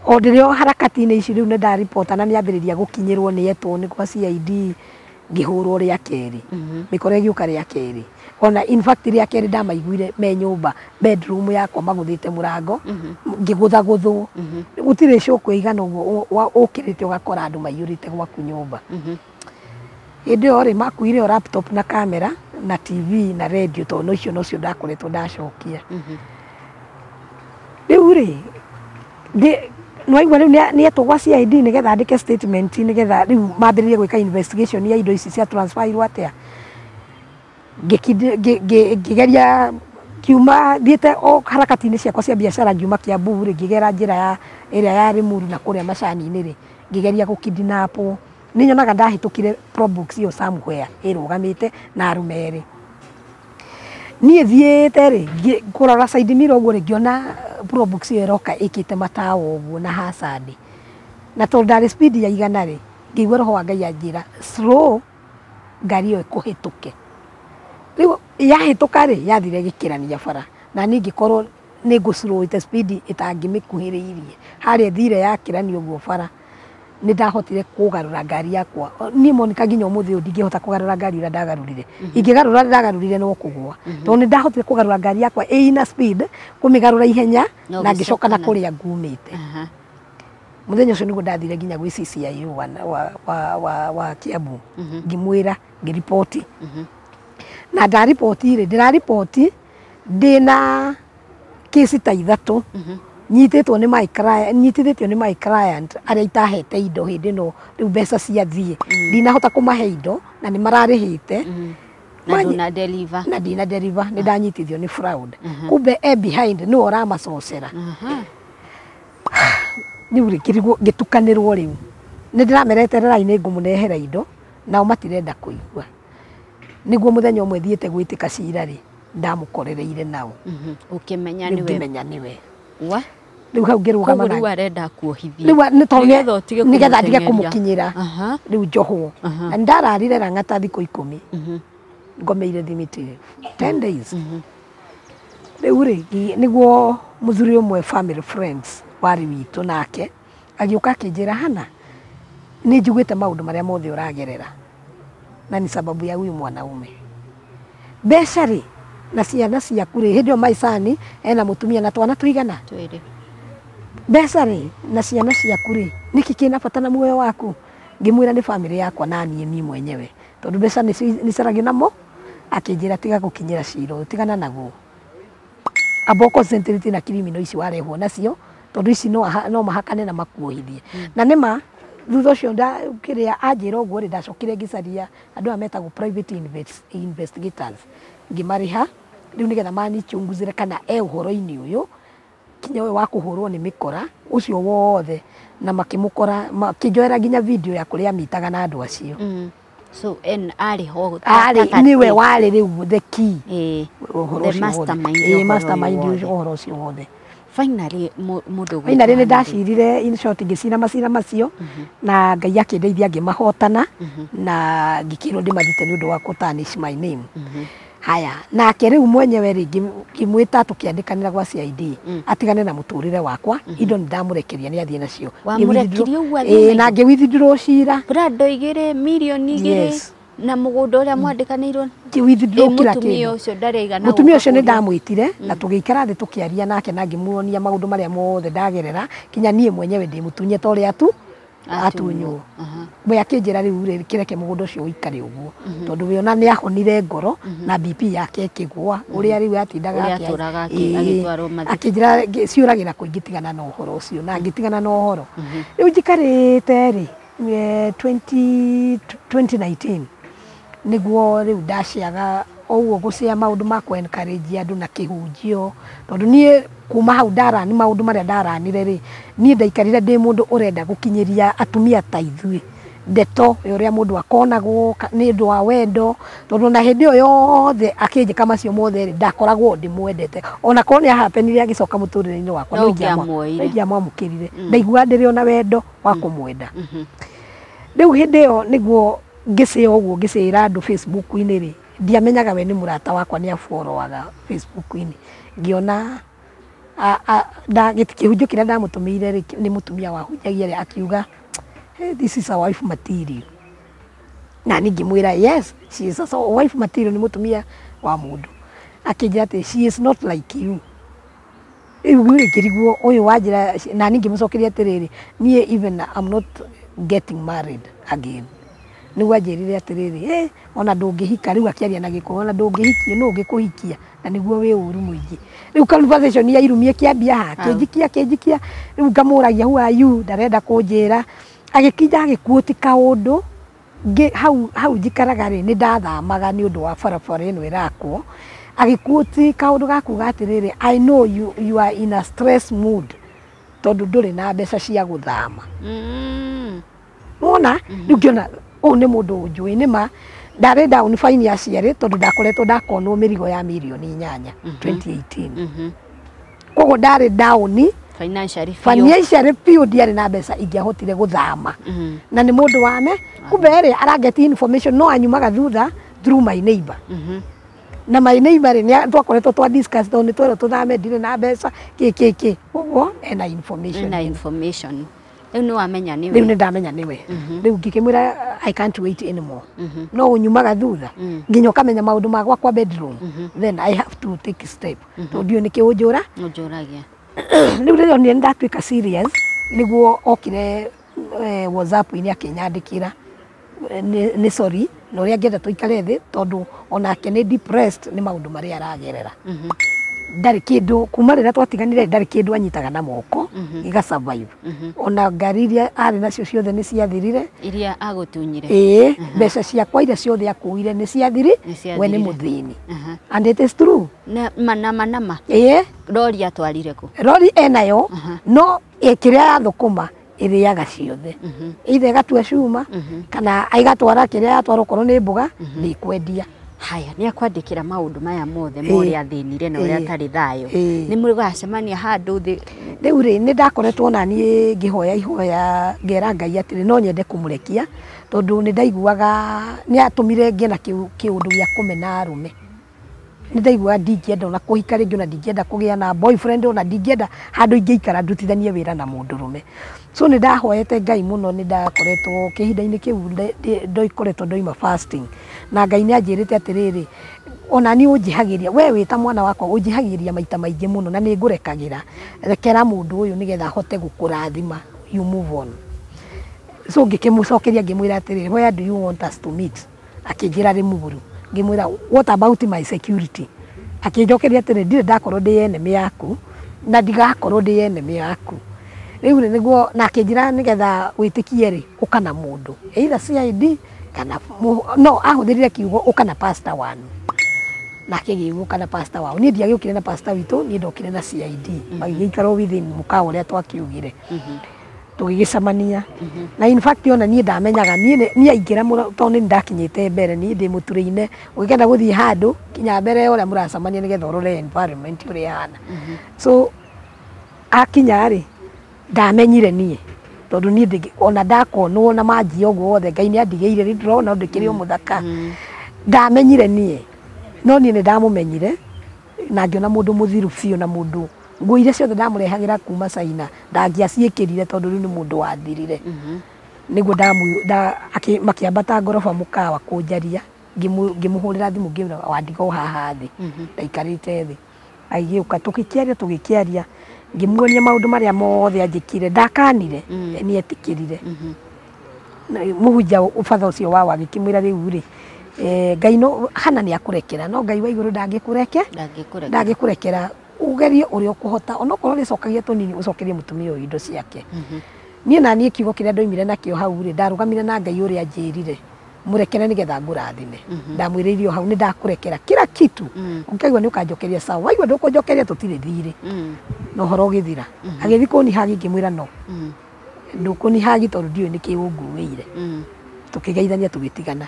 o ndĩrĩ o harakati-inĩ ici rĩu nĩ ndaripota na nĩambĩrĩria gũkinyĩrwo nĩ etwo nĩ kwa CID ngĩhũrwo rĩa kerĩ. Mĩkora ĩgĩũka rĩa kerĩ. Ona in fact rĩa kerĩ ndamaiguire me nyũmba bedroom yakwa magũthĩte mũrango ngĩgũthagũthwo. Gũtirĩ cũkũ ĩigana ũguo ũkĩrĩte ũgakora andũ maiyũrĩte gwaku nyũmba. Hĩndĩ ĩyo rĩ makuire o laptop na kamera na TV na radio tondũ icio nocio ndakoretwo ndacokia. Rĩu rĩ nĩwaigua rĩu nĩetwo gwa CID nĩgetha andĩke statement nĩgetha rĩu mambĩrĩrie gwĩka investigation ya indo ici cia transfer-irwo atĩa. Ngĩgeria ngiuma thiĩte o harakati-inĩ ciakwa cia biacara ngiuma Kiambu rĩ ngĩgera njĩra ya ĩrĩa ya Limuru na kũrĩa macani-inĩ rĩ ngĩgeria gũkidnapwo. Nĩ nyonaga ndahĩtũkire Probox ĩyo somewhere ĩrũgamĩte na arũme erĩ. Niĩ thiĩte rĩ kũrora side mirror ũguo rĩ ngĩona Probox ĩyo ĩroka ĩkĩte matawa ũguo na hazard. Na tondũ ndarĩ speed ya 100 rĩ ngĩigua roho wa Ngai anjĩra slow ngari ĩyo ĩkũhĩtũke. Rĩu yahĩtũka rĩ yathire gĩkĩrania bara na niĩ ngĩkorwo nĩ ngũslowĩte speed ĩtangĩmĩkuhĩrĩirie. Harĩa ĩthire yakĩrania ũguo bara nĩ ndahotire kũgarũra ngari yakwa. Niĩ Monica nginya ũmũthĩ ũyũ ndingĩhota kũgarũra ngari ũrĩa ndagarũrire. Ingĩgarũra ndagarũrire no kũgũa. Tondũ nĩ ndahotire kũgarũra ngari yakwa ĩna speed kũmĩgarũra ihenya na ngĩcoka na kũrĩa ngumĩte. Mũthenya ũcio nĩguo ndathire nginya gwĩ CCIO wa Kiambu. Ngĩmwĩra ngĩripoti. Na ndaripoti rĩ ndĩraripoti ndĩna kesi ta 3 nyitĩtwo nĩ my client nyitithĩtio nĩ my client arĩa itahete indo hĩndĩ ĩno rĩu mbeca ciathiĩ ndinahota kũmahe indo na nĩ mararĩhĩte na nduna deliver na ndina deliver nĩ ndanyitithio nĩ fraud. Kumbe e behind nĩwe ũramacocera. Rĩu rĩ ngĩtukanĩrwo rĩu nĩ ndĩrameretererai nĩ ngũmũnehera indo nao matirenda kũigua. Nĩguo mũthenya ũmwe thiĩte gwĩtĩka cira rĩ ndamũkorereire nao. Ũkĩmenya nĩwe. Ngĩmenya nĩwe. Wa? Rĩu hau ngĩrũgama na. Koguo rĩu arenda kuohithia. Rĩu nĩ tondũ nĩgetha ndige kũmũkinyĩra. Rĩu njohwo. Na ndararire Lang'ata thikũ 10. Ngomeire thimiti 10 days. Rĩu rĩ nĩguo mũthuri ũmwe family friends warĩ witũ nake agĩũka akĩnjĩra Hana nĩ njiguĩte maũndũ marĩa mothe ũragerera na ni sababu ya huyu mwanaume. Mbeca rĩ na ciana ciaku rĩ hĩndĩ ĩyo maicani ena mũtumia na twana tũigana? 2. Mbeca rĩ na ciana ciaku rĩ nĩkĩ kĩna bata na muoyo waku? Ngĩmwĩra nĩ family yakwa na niĩ niĩ mwenyewe tondũ mbeca nĩ caragio namo. Akĩnjĩra tiga gũkinyĩra cira ũyũ tigana naguo. Amba concentrate na criminal ici warehwo nacio tondũ ici no mahakane na makuohithie. Na nĩma Thutha ũcio kĩrĩa anjĩra ũguo rĩ, ndacokire ngĩcaria andũ aya metagwo private investigators, ngĩmarĩha rĩu nĩgetha manichunguzire kana e ũhoro-inĩ ũyũ kinya ũyũ wa kũhũrwo nĩ mĩkora ũcio wothe, na makĩmũkora makĩnjoera nginya video ya kũrĩa amitaga na andũ acio. So en arĩ ho arĩ nĩwe warĩ rĩu the key, the mastermind, mastermind ũhoro ũcio wothe. Finally mũndũ finally nĩ ndacirire, in short ngĩcira macira macio na Ngai akĩndeithia ngĩmahotana na ngĩkĩrwo ndĩmarute nĩ ũndũ wa kũ tarnish my name. Haya, nake rĩu mwenyewe rĩ ngĩmwĩta tũkĩandĩkanĩra gwa CID atigane na mũtũrĩre wakwa, indo nĩ ndamũrekeria nĩ athiĩ nacio. Wamũrekirie ũguo athiĩ na ngĩ withdraw cira Prado 2 milioni 2 na mũgũnda ũrĩa mwandĩkanĩirwo ngĩ withdraw kila kĩndũ. Mũtumia ũcio ndareigana. Mũtumia ũcio nĩ ndamwĩtire na tũgĩikara thĩ tũkĩaria nake na ngĩmuonia maũndũ marĩa mothe ndagerera kinya niĩ mwenyewe ndĩ mũtunye ta ũrĩa tu atunywo. We akĩnjĩra rĩu rĩ kĩreke mũgũnda ũcio ũikare ũguo tondũ we ona nĩ ahonire ngoro na BP yake ĩkĩgũa ũrĩa rĩu atindaga akĩnjĩra ciũragĩra kũ ingĩtigana na ũhoro ũcio, na ngĩtigana na ũhoro. Rĩu njikarĩte rĩ 2019 nĩguo rĩu ndaciaga ũguo gũcia maũndũ ma kũ encourage andũ na kĩhunjio, tondũ niĩ kuma hau ndarani maũndũ marĩa ndaranire rĩ, niĩ ndaikarire ndĩ mũndũ ũrenda gũkinyĩria atumia ta ithuĩ ndeto ya ũrĩa mũndũ akonagwo nĩ ũndũ wa wendo, tondũ na hĩndĩ ĩyo yothe akĩnjĩka macio mothe rĩ, ndakoragwo ndĩmwendete. Ona korwo nĩ ahapenire agĩcoka mũtũrĩre-inĩ wakwa no ingĩamwamũkĩrire, ndaiguaga ndĩrĩ ona wendo wa kũmwenda. Rĩu hĩndĩ ĩyo nĩguo ngĩcĩa ũguo ngĩcĩra andũ Facebook-inĩ rĩ, ndiamenyaga we nĩ mũrata wakwa nĩ afollowaga Facebook-inĩ, ngĩona kĩhunjio kĩrĩa ndamũtũmĩire rĩ nĩ mũtumia wahunjagia rĩ, akiuga hey, this is a wife material. Na niĩ ngĩmwĩra yes, she is a wife material, nĩ mũtumia wa mũndũ. Akĩnjĩra atĩ she is not like you. Rĩu ngĩrigwo ũyũ wanjĩra, na niĩ ngĩmũcokeria atĩrĩrĩ, niĩ even I'm not getting married again. Nĩguo anjĩrire atĩrĩrĩ, ona ndũngĩhika, rĩu akĩaria na Gĩkũyũ, ona ndũngĩhikia, nũ ũngĩkũhikia, na nĩguo wĩ ũru mũingĩ. Rĩu conversation ya irumi ĩkĩambia haha, kĩnjikia kĩnjikia, rĩu ngamũragia who are you, ndarenda kũnjĩra, agĩkinya agĩkuũti kaũndũ, hau njikaraga rĩ nĩ ndathamaga nĩ ũndũ wa barabara ĩno ĩrakwo, agĩkuũti kaũndũ gakuga atĩrĩrĩ, I know you are in a stress mood, tondũ ndũrĩ na mbeca cia gũthama. Wona rĩu ngĩona ũyũ nĩ mũndũ ũnjũĩ nĩ ma ndarĩ down fine ya ciarĩ tondũ ndakoretwo ndakonwo mĩrigo ya milioni 8 2018. Koguo ndarĩ down financially biũ, ndiarĩ na mbeca ingĩahotire gũthama. Na nĩ mũndũ wame kumbe rĩ arangeti information no anyumaga thutha through my neighbor. Na my neighbor rĩ nĩ twakoretwo twa discuss tondũ nĩ twerwo tũthame ndirĩ na mbeca kĩ kĩ kĩ, koguo ena information. Ena information. Rĩu nĩ wamenya nĩwe. Rĩu nĩ ndamenya nĩwe. Rĩu ngĩkĩmwĩra I can't wait anymore. No ũnyumaga thutha nginya ũkamenya maũndũ ma gwakwa bedroom, then I have to take a step. Tondũ ndiũĩ nĩkĩ ũnjũra. Ũnjũragia. Rĩu rĩrĩa onire nĩndatuĩka serious nĩguo okire WhatsApp-inĩ akĩnyandĩkĩra nĩ sorry na ũrĩa angĩenda tũikare thĩ tondũ onake nĩ depressed nĩ maũndũ marĩa aragerera. Ndarĩ kĩndũ kuma rĩrĩa twatiganire ndarĩ kĩndũ anyitaga na moko gĩga survive. Ona ngari iria arĩ nacio ciothe nĩ ciathirire, iria agũtunyire. Ĩĩ, mbeca ciakwa iria ciothe akuire nĩ ciathiri, we nĩ mũthĩni. And it is true. Na nama nama. Ĩĩ. Rori atwarire kũ? Rori enayo no kĩrĩa yathũkũma ĩrĩaga ciothe. Either ĩgatua cuma kana ĩgatwara kĩrĩa yatwara okorwo nĩ mboga nĩ kwendia. Haya, nĩ akwandĩkĩra maũndũ maya mothe ma ũrĩa athĩnire na ũrĩa atarĩ thayũ. Nĩ mũgacemania handũ thĩ. Rĩu rĩ nĩ ndakoretwo na niĩ ngĩhoya ihoya ngera Ngai atĩrĩ no nyende kũmũrekia tondũ nĩ ndaiguaga nĩ atũmire ngĩe na kĩũndũ gĩa kũmena arũme. Nĩ ndaiguaga ndingĩenda ona kũhika rĩngĩ, ona ndingĩenda kũgĩa na boyfriend, ona ndingĩenda handũ ingĩikara ndutithanie wĩra na mũndũrũme. So nĩ ndahoete Ngai mũno, nĩ ndakoretwo kĩhinda-inĩ kĩu ndoikoretwo ndoima fasting, na Ngai nĩ anjĩrĩte atĩrĩrĩ, ona niĩ ũnjĩhagĩria we wĩ ta mwana wakwa ũnjĩhagĩria maita maingĩ mũno na nĩ ngũrekagĩra, rekera mũndũ ũyũ nĩgetha ahote gũkũrathima, you move on. So ngĩkĩmũcokeria ngĩmwĩra atĩrĩrĩ, where do you want us to meet? Akĩnjĩra Rĩmuru. Ngĩmwĩra what about my security? Akĩnjokeria atĩrĩ, ndirĩ ndakorwo ndĩ enemy yaku na ndigakorwo ndĩ enemy yaku. Rĩu rĩ nĩguo na akĩnjĩra nĩgetha wĩtĩkie rĩ ũka na mũndũ either CID kana no ahũthĩrire kiugo ũka na pastor wanu nake gĩgũka na pastor wao. Niĩ ndiagĩũkire na pastor witũ, niĩ ndokire na CID. Magĩgĩikara within mũkawa ũrĩa twakiugire. Tũgĩgĩcemania na in fact ona niĩ ndamenyaga niĩ aingĩra mũno tondũ nĩ ndakinyĩte mbere, niĩ ndĩ mũturĩine ũngĩkenda gũthiĩ handũ kinya mbere ũrĩa mũracemania nĩgetha ũrore environment ũrĩa ĩhana. So akinya rĩ ndamenyire niĩ tondũ niĩ ona ndakonwo na manjia ũguo wothe Ngai nĩ andigĩire rĩ ndĩrona ndĩkĩrĩ o mũthaka. Ndamenyire niĩ no niĩ nĩ ndamũmenyire na ngĩona mũndũ mũthiru biũ na mũndũ nguo iria ciothe ndamũrehagĩra kuma China ndangĩaciĩkĩrire tondũ rĩu nĩ mũndũ wathirire. Nĩguo makĩambata ngoroba mũkawa kũnjaria, ngĩmũhũrĩra thimũ ngĩmwĩra wandiga o haha thĩ ndaikarĩte thĩ. Agĩũka tũgĩkĩaria ngĩmuonia maũndũ marĩa mothe anjĩkire ndakanire nĩ etĩkĩrire. Mũhunjia ũbatha ũcio wao agĩkĩmwĩra rĩu rĩ Ngai no hana nĩ akũrekera no Ngai wa igũrũ ndangĩkũrekera ugerie ũrĩa ũkũhota onokorwo rĩcokagia tũnini ũcokerie mũtumia ũyũ indo ciake. Niĩ na niĩ kiugo kĩrĩa ndoimire nakĩo hau rĩ ndarũgamire na Ngai ũrĩa anjĩrire mũrekere nĩgetha ngũrathime. Ndamwĩrĩirie hau nĩ ndakũrekera kila kitu ũngĩkaigua nĩ ũkanjokeria sawa waigua ndũkũnjokeria tũtirĩ thirĩ na ũhoro ũgĩthira. Agĩthiĩ kũnihagi ngĩmwĩra no ndũkũnihagi tondũ ndiũĩ nĩkĩ ũnguĩire. Tũkĩgeithania tũgĩtigana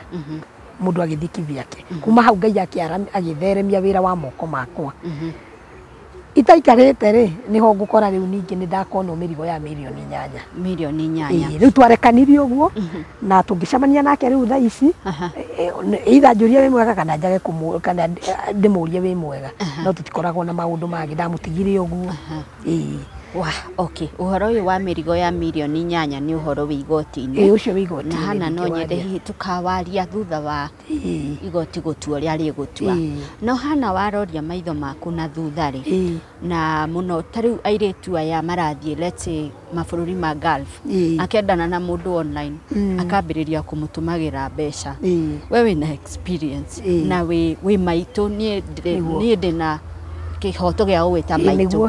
mũndũ agĩthiĩ kivyake. Kuma hau Ngai agĩtheremia wĩra wa moko makwa. Itaikarĩte rĩ nĩho ngũkora rĩu ningĩ nĩ ndakonwo mĩrigo ya mirioni 8. Mirioni 8. Rĩu twarekanirie ũguo na tũngĩcemania nake rĩu thaa ici either njũrie wĩ mwega kana njage kana ndĩmũrie wĩ mwega no tũtikoragwo na maũndũ mangĩ ndamũtigire ũguo. Okay, ũhoro ũyũ wa mĩrigo ya mirioni 8 nĩ ũhoro wĩ igoti-inĩ. Ũcio wĩ igoti-inĩ. Na hana no nyende hihi tũkawaria thutha wa igoti gũtua ũrĩa rĩgũtua. No hana waroria maitho maku na thutha rĩ na mũno ta rĩu airĩtu aya marathiĩ let's say mabũrũri ma Gulf akendana na mũndũ online akambĩrĩria kũmũtũmagĩra mbeca. We wĩna experience na wĩ maitũ, niĩ ndĩna kĩhoto gĩa gũgwĩta maitũ.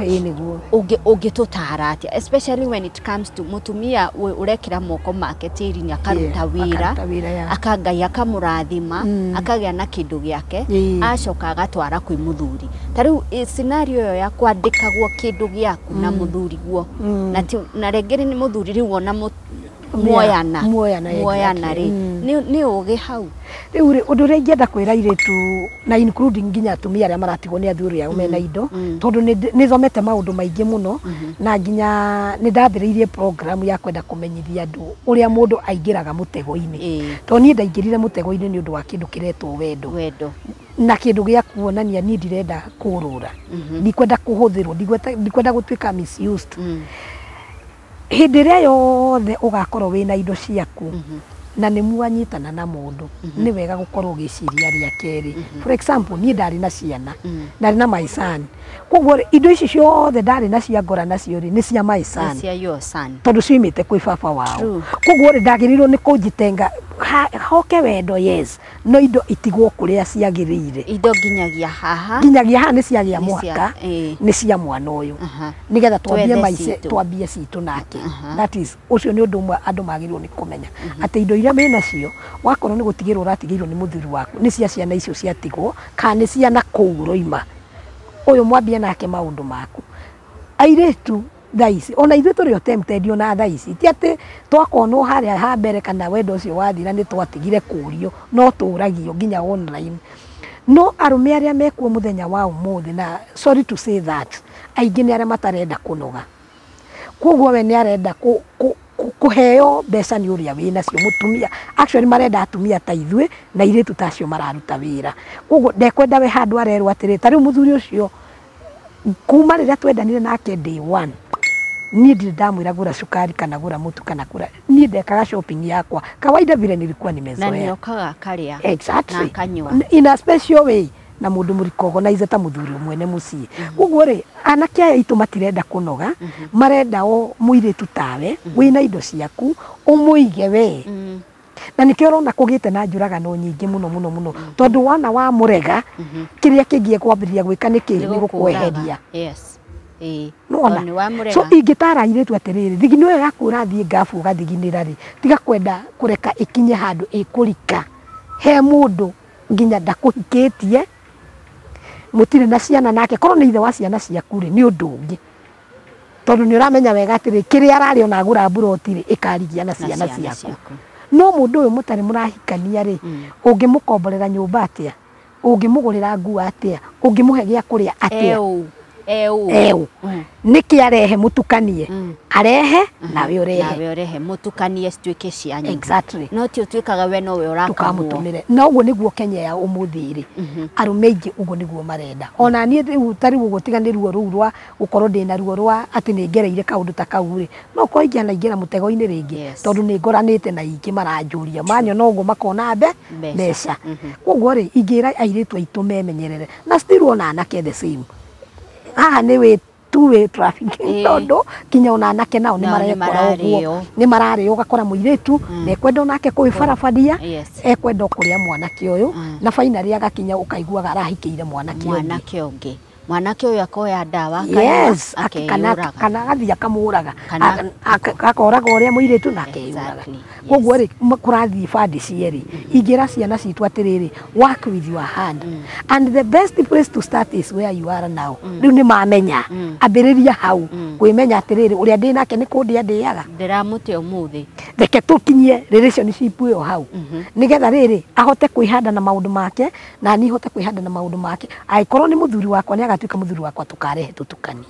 Ũngĩtũtara atĩa especially when it comes to mũtumia ũrekĩra moko make tĩri-inĩ akaruta wĩra aka Ngai akamũrathima akagĩa na kĩndũ gĩake acoka agatwara kwĩ mũthuri. Ta rĩu scenario ĩyo ya kwandĩkagwo kĩndũ gĩaku na mũthuri guo na rĩngĩ nĩ mũthuri rĩu ona muoyana rĩ nĩ ũgĩ hau. Rĩu rĩ ũndũ ũrĩa ingĩenda kwĩra airĩtu na including nginya atumia arĩa maratigwo nĩ athuri ao mena indo tondũ nĩ thomete maũndũ maingĩ mũno na nginya nĩ ndambĩrĩirie program ya kwenda kũmenyithia andũ ũrĩa mũndũ aingĩraga mũtego-inĩ. Tondũ niĩ ndaingĩrire mũtego-inĩ nĩ ũndũ wa kĩndũ kĩretwo wendo na kĩndũ gĩa kuonania niĩ ndirenda kũrũra, ndikwenda kũhũthĩrwo, ndikwenda gũtuĩka misused. Hĩndĩ ĩrĩa yothe ũgakorwo wĩna indo ciaku na nĩ mwanyitana na mũndũ nĩ wega gũkorwo ũgĩciria rĩa kerĩ. For example niĩ ndarĩ na ciana, ndarĩ na my son, koguo indo ici ciothe ndarĩ na cia ngora nacio rĩ nĩ cia my son tondũ ciumĩte kwĩ baba wao. Koguo rĩ ndagĩrĩirwo nĩ kũnjitenga hoke wendo yes no indo itigwo kũrĩa ciagĩrĩire. Indo nginyagia haha nĩ ciagĩa mũhaka nĩ cia mwana ũyũ nĩgetha twambie maica twambie citũ nake. That is ũcio nĩ ũndũ ũmwe andũ magĩrĩirwo nĩ kũmenya atĩ indo iria wĩnacio wakorwo nĩ gũtigĩrwo ũratigĩirwo nĩ mũthuri waku nĩ cia ciana icio ciatigwo kana nĩ ciana kũu ũroima ũyũ mwambie nake maũndũ maku. Airĩtu thaa ici ona ithuĩ tũrĩ o tempted ona thaa ici ti atĩ twakonwo harĩa ha mbere kana wendo ũcio wathira nĩ twatigire kũrio no tũragio nginya online. No arũme arĩa mekuo mũthenya wa ũmũthĩ na sorry to say that aingĩ nĩ arĩa matarenda kũnoga. Koguo we nĩ arenda kũheo mbeca nĩ ũrĩa wĩnacio mũtumia. Actually marenda atumia ta ithuĩ na airĩtu ta acio mararuta wĩra. Koguo ndekwenda we handũ arerwo atĩrĩ ta rĩu mũthuri ũcio kuma rĩrĩa twendanire nake day one niĩ ndirĩ ndamwĩra gũra cukari kana gũra mũtu kana gũra, niĩ ndekaga shopping yakwa kawaida vile nilikuwa nimezoea. Na nĩokaga akarĩa. Exactly. Na akanyua. In a special way na mũndũ mũrikogonaize ta mũthuri mwene mũciĩ. Koguo rĩ anake aya aitũ matirenda kũnoga, marenda o mũirĩtu tawe wĩna indo ciaku ũmũige we. Na nĩkĩo ũrona kũgĩte na njũragano nyingĩ mũno mũno mũno tondũ wona wamũrega kĩrĩa kĩngĩ ekwambĩrĩria gwĩka nĩ kĩ nĩ gũkweheria. Yes. Nona so ingĩtara airĩtu atĩrĩrĩ, thigino ĩyo yaku ũrathiĩ ngabu ũgathiginĩra rĩ, tiga kwenda kũreka ĩkinye handũ ĩkũrika he mũndũ nginya ndakũhikĩtie, mũtirĩ na ciana nake, korwo nĩ ithe wa ciana ciaku rĩ, nĩ ũndũ ũngĩ, tondũ nĩ ũramenya wega atĩrĩ kĩrĩa ararĩ ona agũra mburoti rĩ, ĩkarigia na ciana ciaku. No mũndũ ũyũ mũtarĩ mũrahikania rĩ, ũngĩmũkomborera nyũmba atĩa, ũngĩmũgũrĩra nguo atĩa, ũngĩmũhe gĩa kũrĩa atĩa? Eũ nĩkĩ arehe mũtukanie, arehe nawe ũrehe, nawe ũrehe mũtukanie cituĩke cianyu. Exactly. No ti ũtuĩkaga we nowe ũrakamwo. Tũkamũtũmĩre. Na ũguo nĩguo Kenya ya ũmũthĩ rĩ, arũme aingĩ ũguo nĩguo marenda. Ona niĩ rĩu ta rĩu ũguo tiga nĩ ruo rũu rwa gũkorwo ndĩna ruo rwa atĩ nĩ ngereire kaũndũ ta kau rĩ, no korwo ingĩanaingĩra mũtego-inĩ rĩngĩ, tondũ nĩ ngoranĩte na ingĩ maranjũria manyona ũguo makona mbeca. Koguo rĩ, ingĩra airĩtu aitũ memenyerere, na still ona anake the same. Haha nĩ wĩ two-way traffic, tondũ kinya ona anake nao nĩ marekora ũguo, nĩ mararĩo, ũgakora mũirĩtu nĩekwenda onake kwĩbarabaria, ekwenda kũrĩa mwanake ũyũ, na finally agakinya ũkaiguaga arahikĩire mwanake ũngĩ. Mwanake ũyũ akoya ndawa, yes, kana agathiĩ akamũraga, akoraga ũrĩa mũirĩtu na akeyũraga. Koguo rĩ, kũrathiĩ bandi cierĩ. Ingĩra ciana citũ atĩrĩrĩ, work with your hand, and the best place to start is where you are now. Rĩu nĩ mamenya, ambĩrĩria hau kwĩmenya atĩrĩrĩ, ũrĩa ndĩ nake nĩ kũndĩa ndĩaga, ndĩramũte ũmũthĩ, reke tũkinyie relationship ĩyo hau, nĩgetha rĩrĩ ahote kwĩhanda na maũndũ make, na niĩ hote kwĩhanda na maũndũ make. Angĩkorwo nĩ mũthuri wakwa, nĩ agatuĩka mũthuri wakwa, tũkarehe tũtukanie.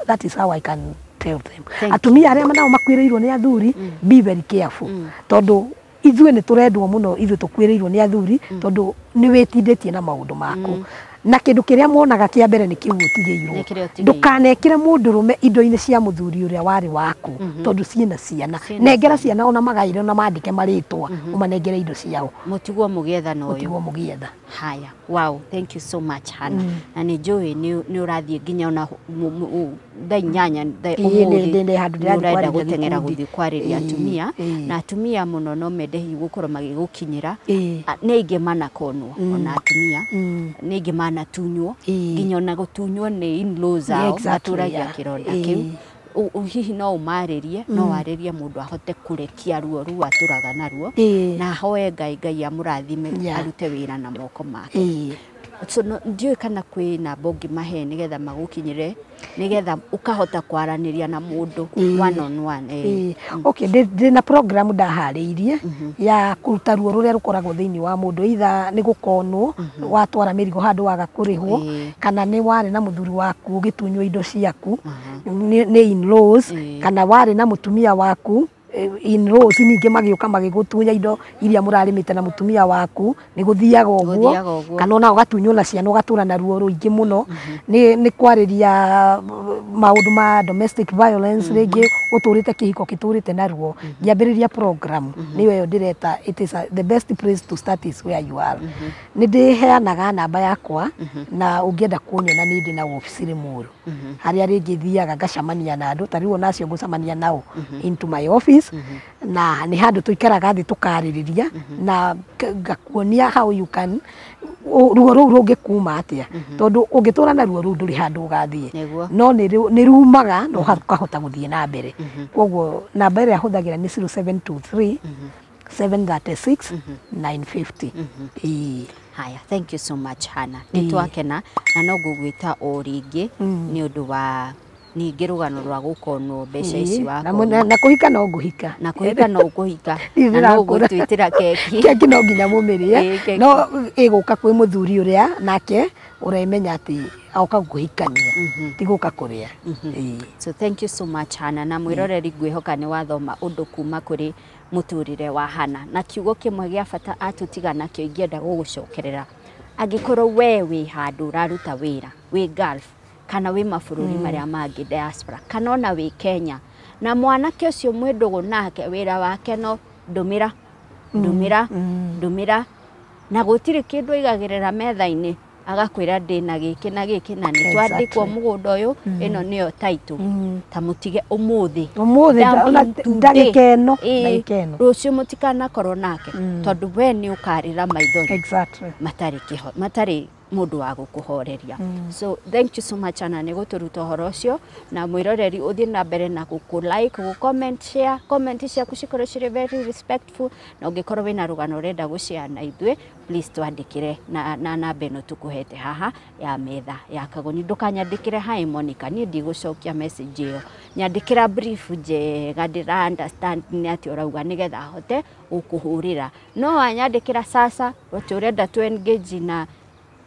That is how I can tell them. Atumia arĩa nao makuĩrĩirwo nĩ athuri, be very careful, tondũ ithuĩ nĩ tũrendwo mũno, ithuĩ tũkuĩrĩirwo nĩ athuri, tondũ nĩ wĩtindĩtie na maũndũ maku, na kĩndũ kĩrĩa monaga kĩa mbere nĩ kĩu ũtigĩirwo. Ndũkanekĩre mũndũrũme indo-inĩ cia mũthuri ũrĩa warĩ waku, tondũ ciĩna ciana. Nengera ciana ona magaire ona mandĩke marĩtwa, ũmanengere indo ciao, mũtigwo mũgĩetha na ũyũ, mũtigwo mũgĩetha. Haya, wow, thank you so much Hannah. Na nĩ njũĩ nĩ ũrathiĩ nginya ona thaa 8 ũmũthĩ nĩ ũrenda gũteng'era gũthiĩ kwarĩria atumia, na atumia mũno no mende hihi gũkorwo magĩgũkinyĩra. Nĩ aingĩ manakonwo ona atumia, nĩ aingĩ manatunywo, nginya ona gũtunywo nĩ in-laws ao, matũragia kĩronda kĩu. Hihi no ũmarĩrie, no warĩrie mũndũ ahote kũrekia ruo rũu atũraga naruo, na ahoe Ngai, Ngai amũrathime arute wĩra na moko make. So ndiũĩ kana kwĩ namba ũngĩmahe nĩgetha magũkinyĩre, nĩgetha ũkahota kwaranĩria na mũndũ one on one. Okay, ndĩ na program ndaharĩirie ya kũruta ruo rũrĩa rũkoragwo thĩinĩ wa mũndũ, either nĩ gũkonwo watwara mĩrigo handũ waga kũrĩhwo, kana nĩ warĩ na mũthuri waku ũgĩtunywo indo ciaku nĩ in-laws, kana warĩ na mũtumia waku in-laws ningĩ magĩũka magĩgũtunya indo iria mũrarĩmĩte na mũtumia waku, nĩ gũthiaga ũguo, kana ona ũgatunywo na ciana ũgatũra na ruo rũingĩ mũno. Nĩ kwarĩria maũndũ ma domestic violence, rĩngĩ ũtũrĩte kĩhiko kĩtũrĩte na ruo. Ngĩambĩrĩria program nĩyo ĩyo ndĩreta, it is the best place to start is where you are. Nĩ ndĩheanaga namba yakwa, na ũngĩenda kũnyona nĩ ndĩ na wabici Limuru, harĩa rĩngĩ thiaga ngacemania na andũ, ta rĩu ona acio ngũcemania nao into my office, na nĩ handũ tũikaraga thĩ tũkarĩrĩria, na ngakuonia how you can, ruo rũu rũngĩkuma atĩa, tondũ ũngĩtũra na ruo rũu ndũrĩ handũ ũgathiĩ, no nĩ rumaga na ũkahota gũthiĩ na mbere. Koguo namba ĩrĩa hũthagĩra nĩ 0723 736 950. Haya, thank you so much Hannah. Nĩ twakena na no ngũgwĩta o rĩngĩ nĩ ũndũ wa ningĩ rũgano rwa gũkonwo mbeca ici wakonwo. Na kũhika no ngũhika. Na kũhika no ũkũhika. Na no ũgũtwĩtĩra keki. Keki no nginya mũmĩrĩe. No ĩgũka kwĩ mũthuri ũrĩa nake ũremenya atĩ oka gũkũhikania, ti gũka kũrĩa. So thank you so much Hannah. Na mwĩroreri ngwĩhoka nĩ wathoma ũndũ kuma kũrĩ mũtũrĩre wa Hannah. Na kiugo kĩmwe gĩa bata atũtiga nakĩo ingĩenda gũgũcokerera, angĩkorwo we wĩ handũ ũraruta wĩra, wĩ Gulf kana wĩ mabũrũri marĩa mangĩ diaspora, kana ona wĩ Kenya, na mwanake ũcio mwĩ ndũgũ nake wĩra wake no ndũmĩra ndũmĩra ndũmĩra, na gũtirĩ kĩndũ aigagĩrĩra metha-inĩ, agakwĩra ndĩna gĩkĩ na gĩkĩ na nĩ twandĩkwo mũgũnda ũyũ, ĩno nĩyo title, ta mũtige ũmũthĩ ndagĩka ĩno, rũciũ mũtikanakorwo nake, tondũ we nĩ ũkarĩra maithori matarĩ Mũndũ wa gũkũhoreria. So thank you so much, Anna, nĩ gũtũruta ũhoro ũcio. Na mwĩroreri, ũthiĩ na mbere na gũkũ like, gũ comment, share. Comment ciaku cikorwo cirĩ very respectful, na ũngĩkorwo wĩna rũgano ũrenda gũshare na ithuĩ, please twandĩkĩre na namba ĩno tũkũhete haha ya metha ya Kagoni. Ndũkanyandĩkĩre, "Hi Monica," niĩ ndigũcokia message ĩyo. Nyandĩkĩra brief njega ndĩra understand nĩ atĩ ũrauga, nĩgetha hote gũkũhũrĩra. No wanyandĩkĩra sasa atĩ ũrenda tu engage na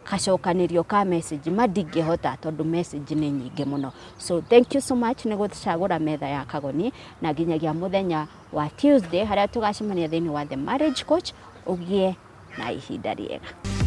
kacokanĩrio ka message, ma ndingĩhota tondũ message nĩ nyingĩ mũno. So thank you so much nĩ gũcagũra metha ya Kagoni, na nginyagia mũthenya wa Tuesday harĩa tũgacemania thĩinĩ wa The Marriage Coach, ũgĩe na ihinda rĩega.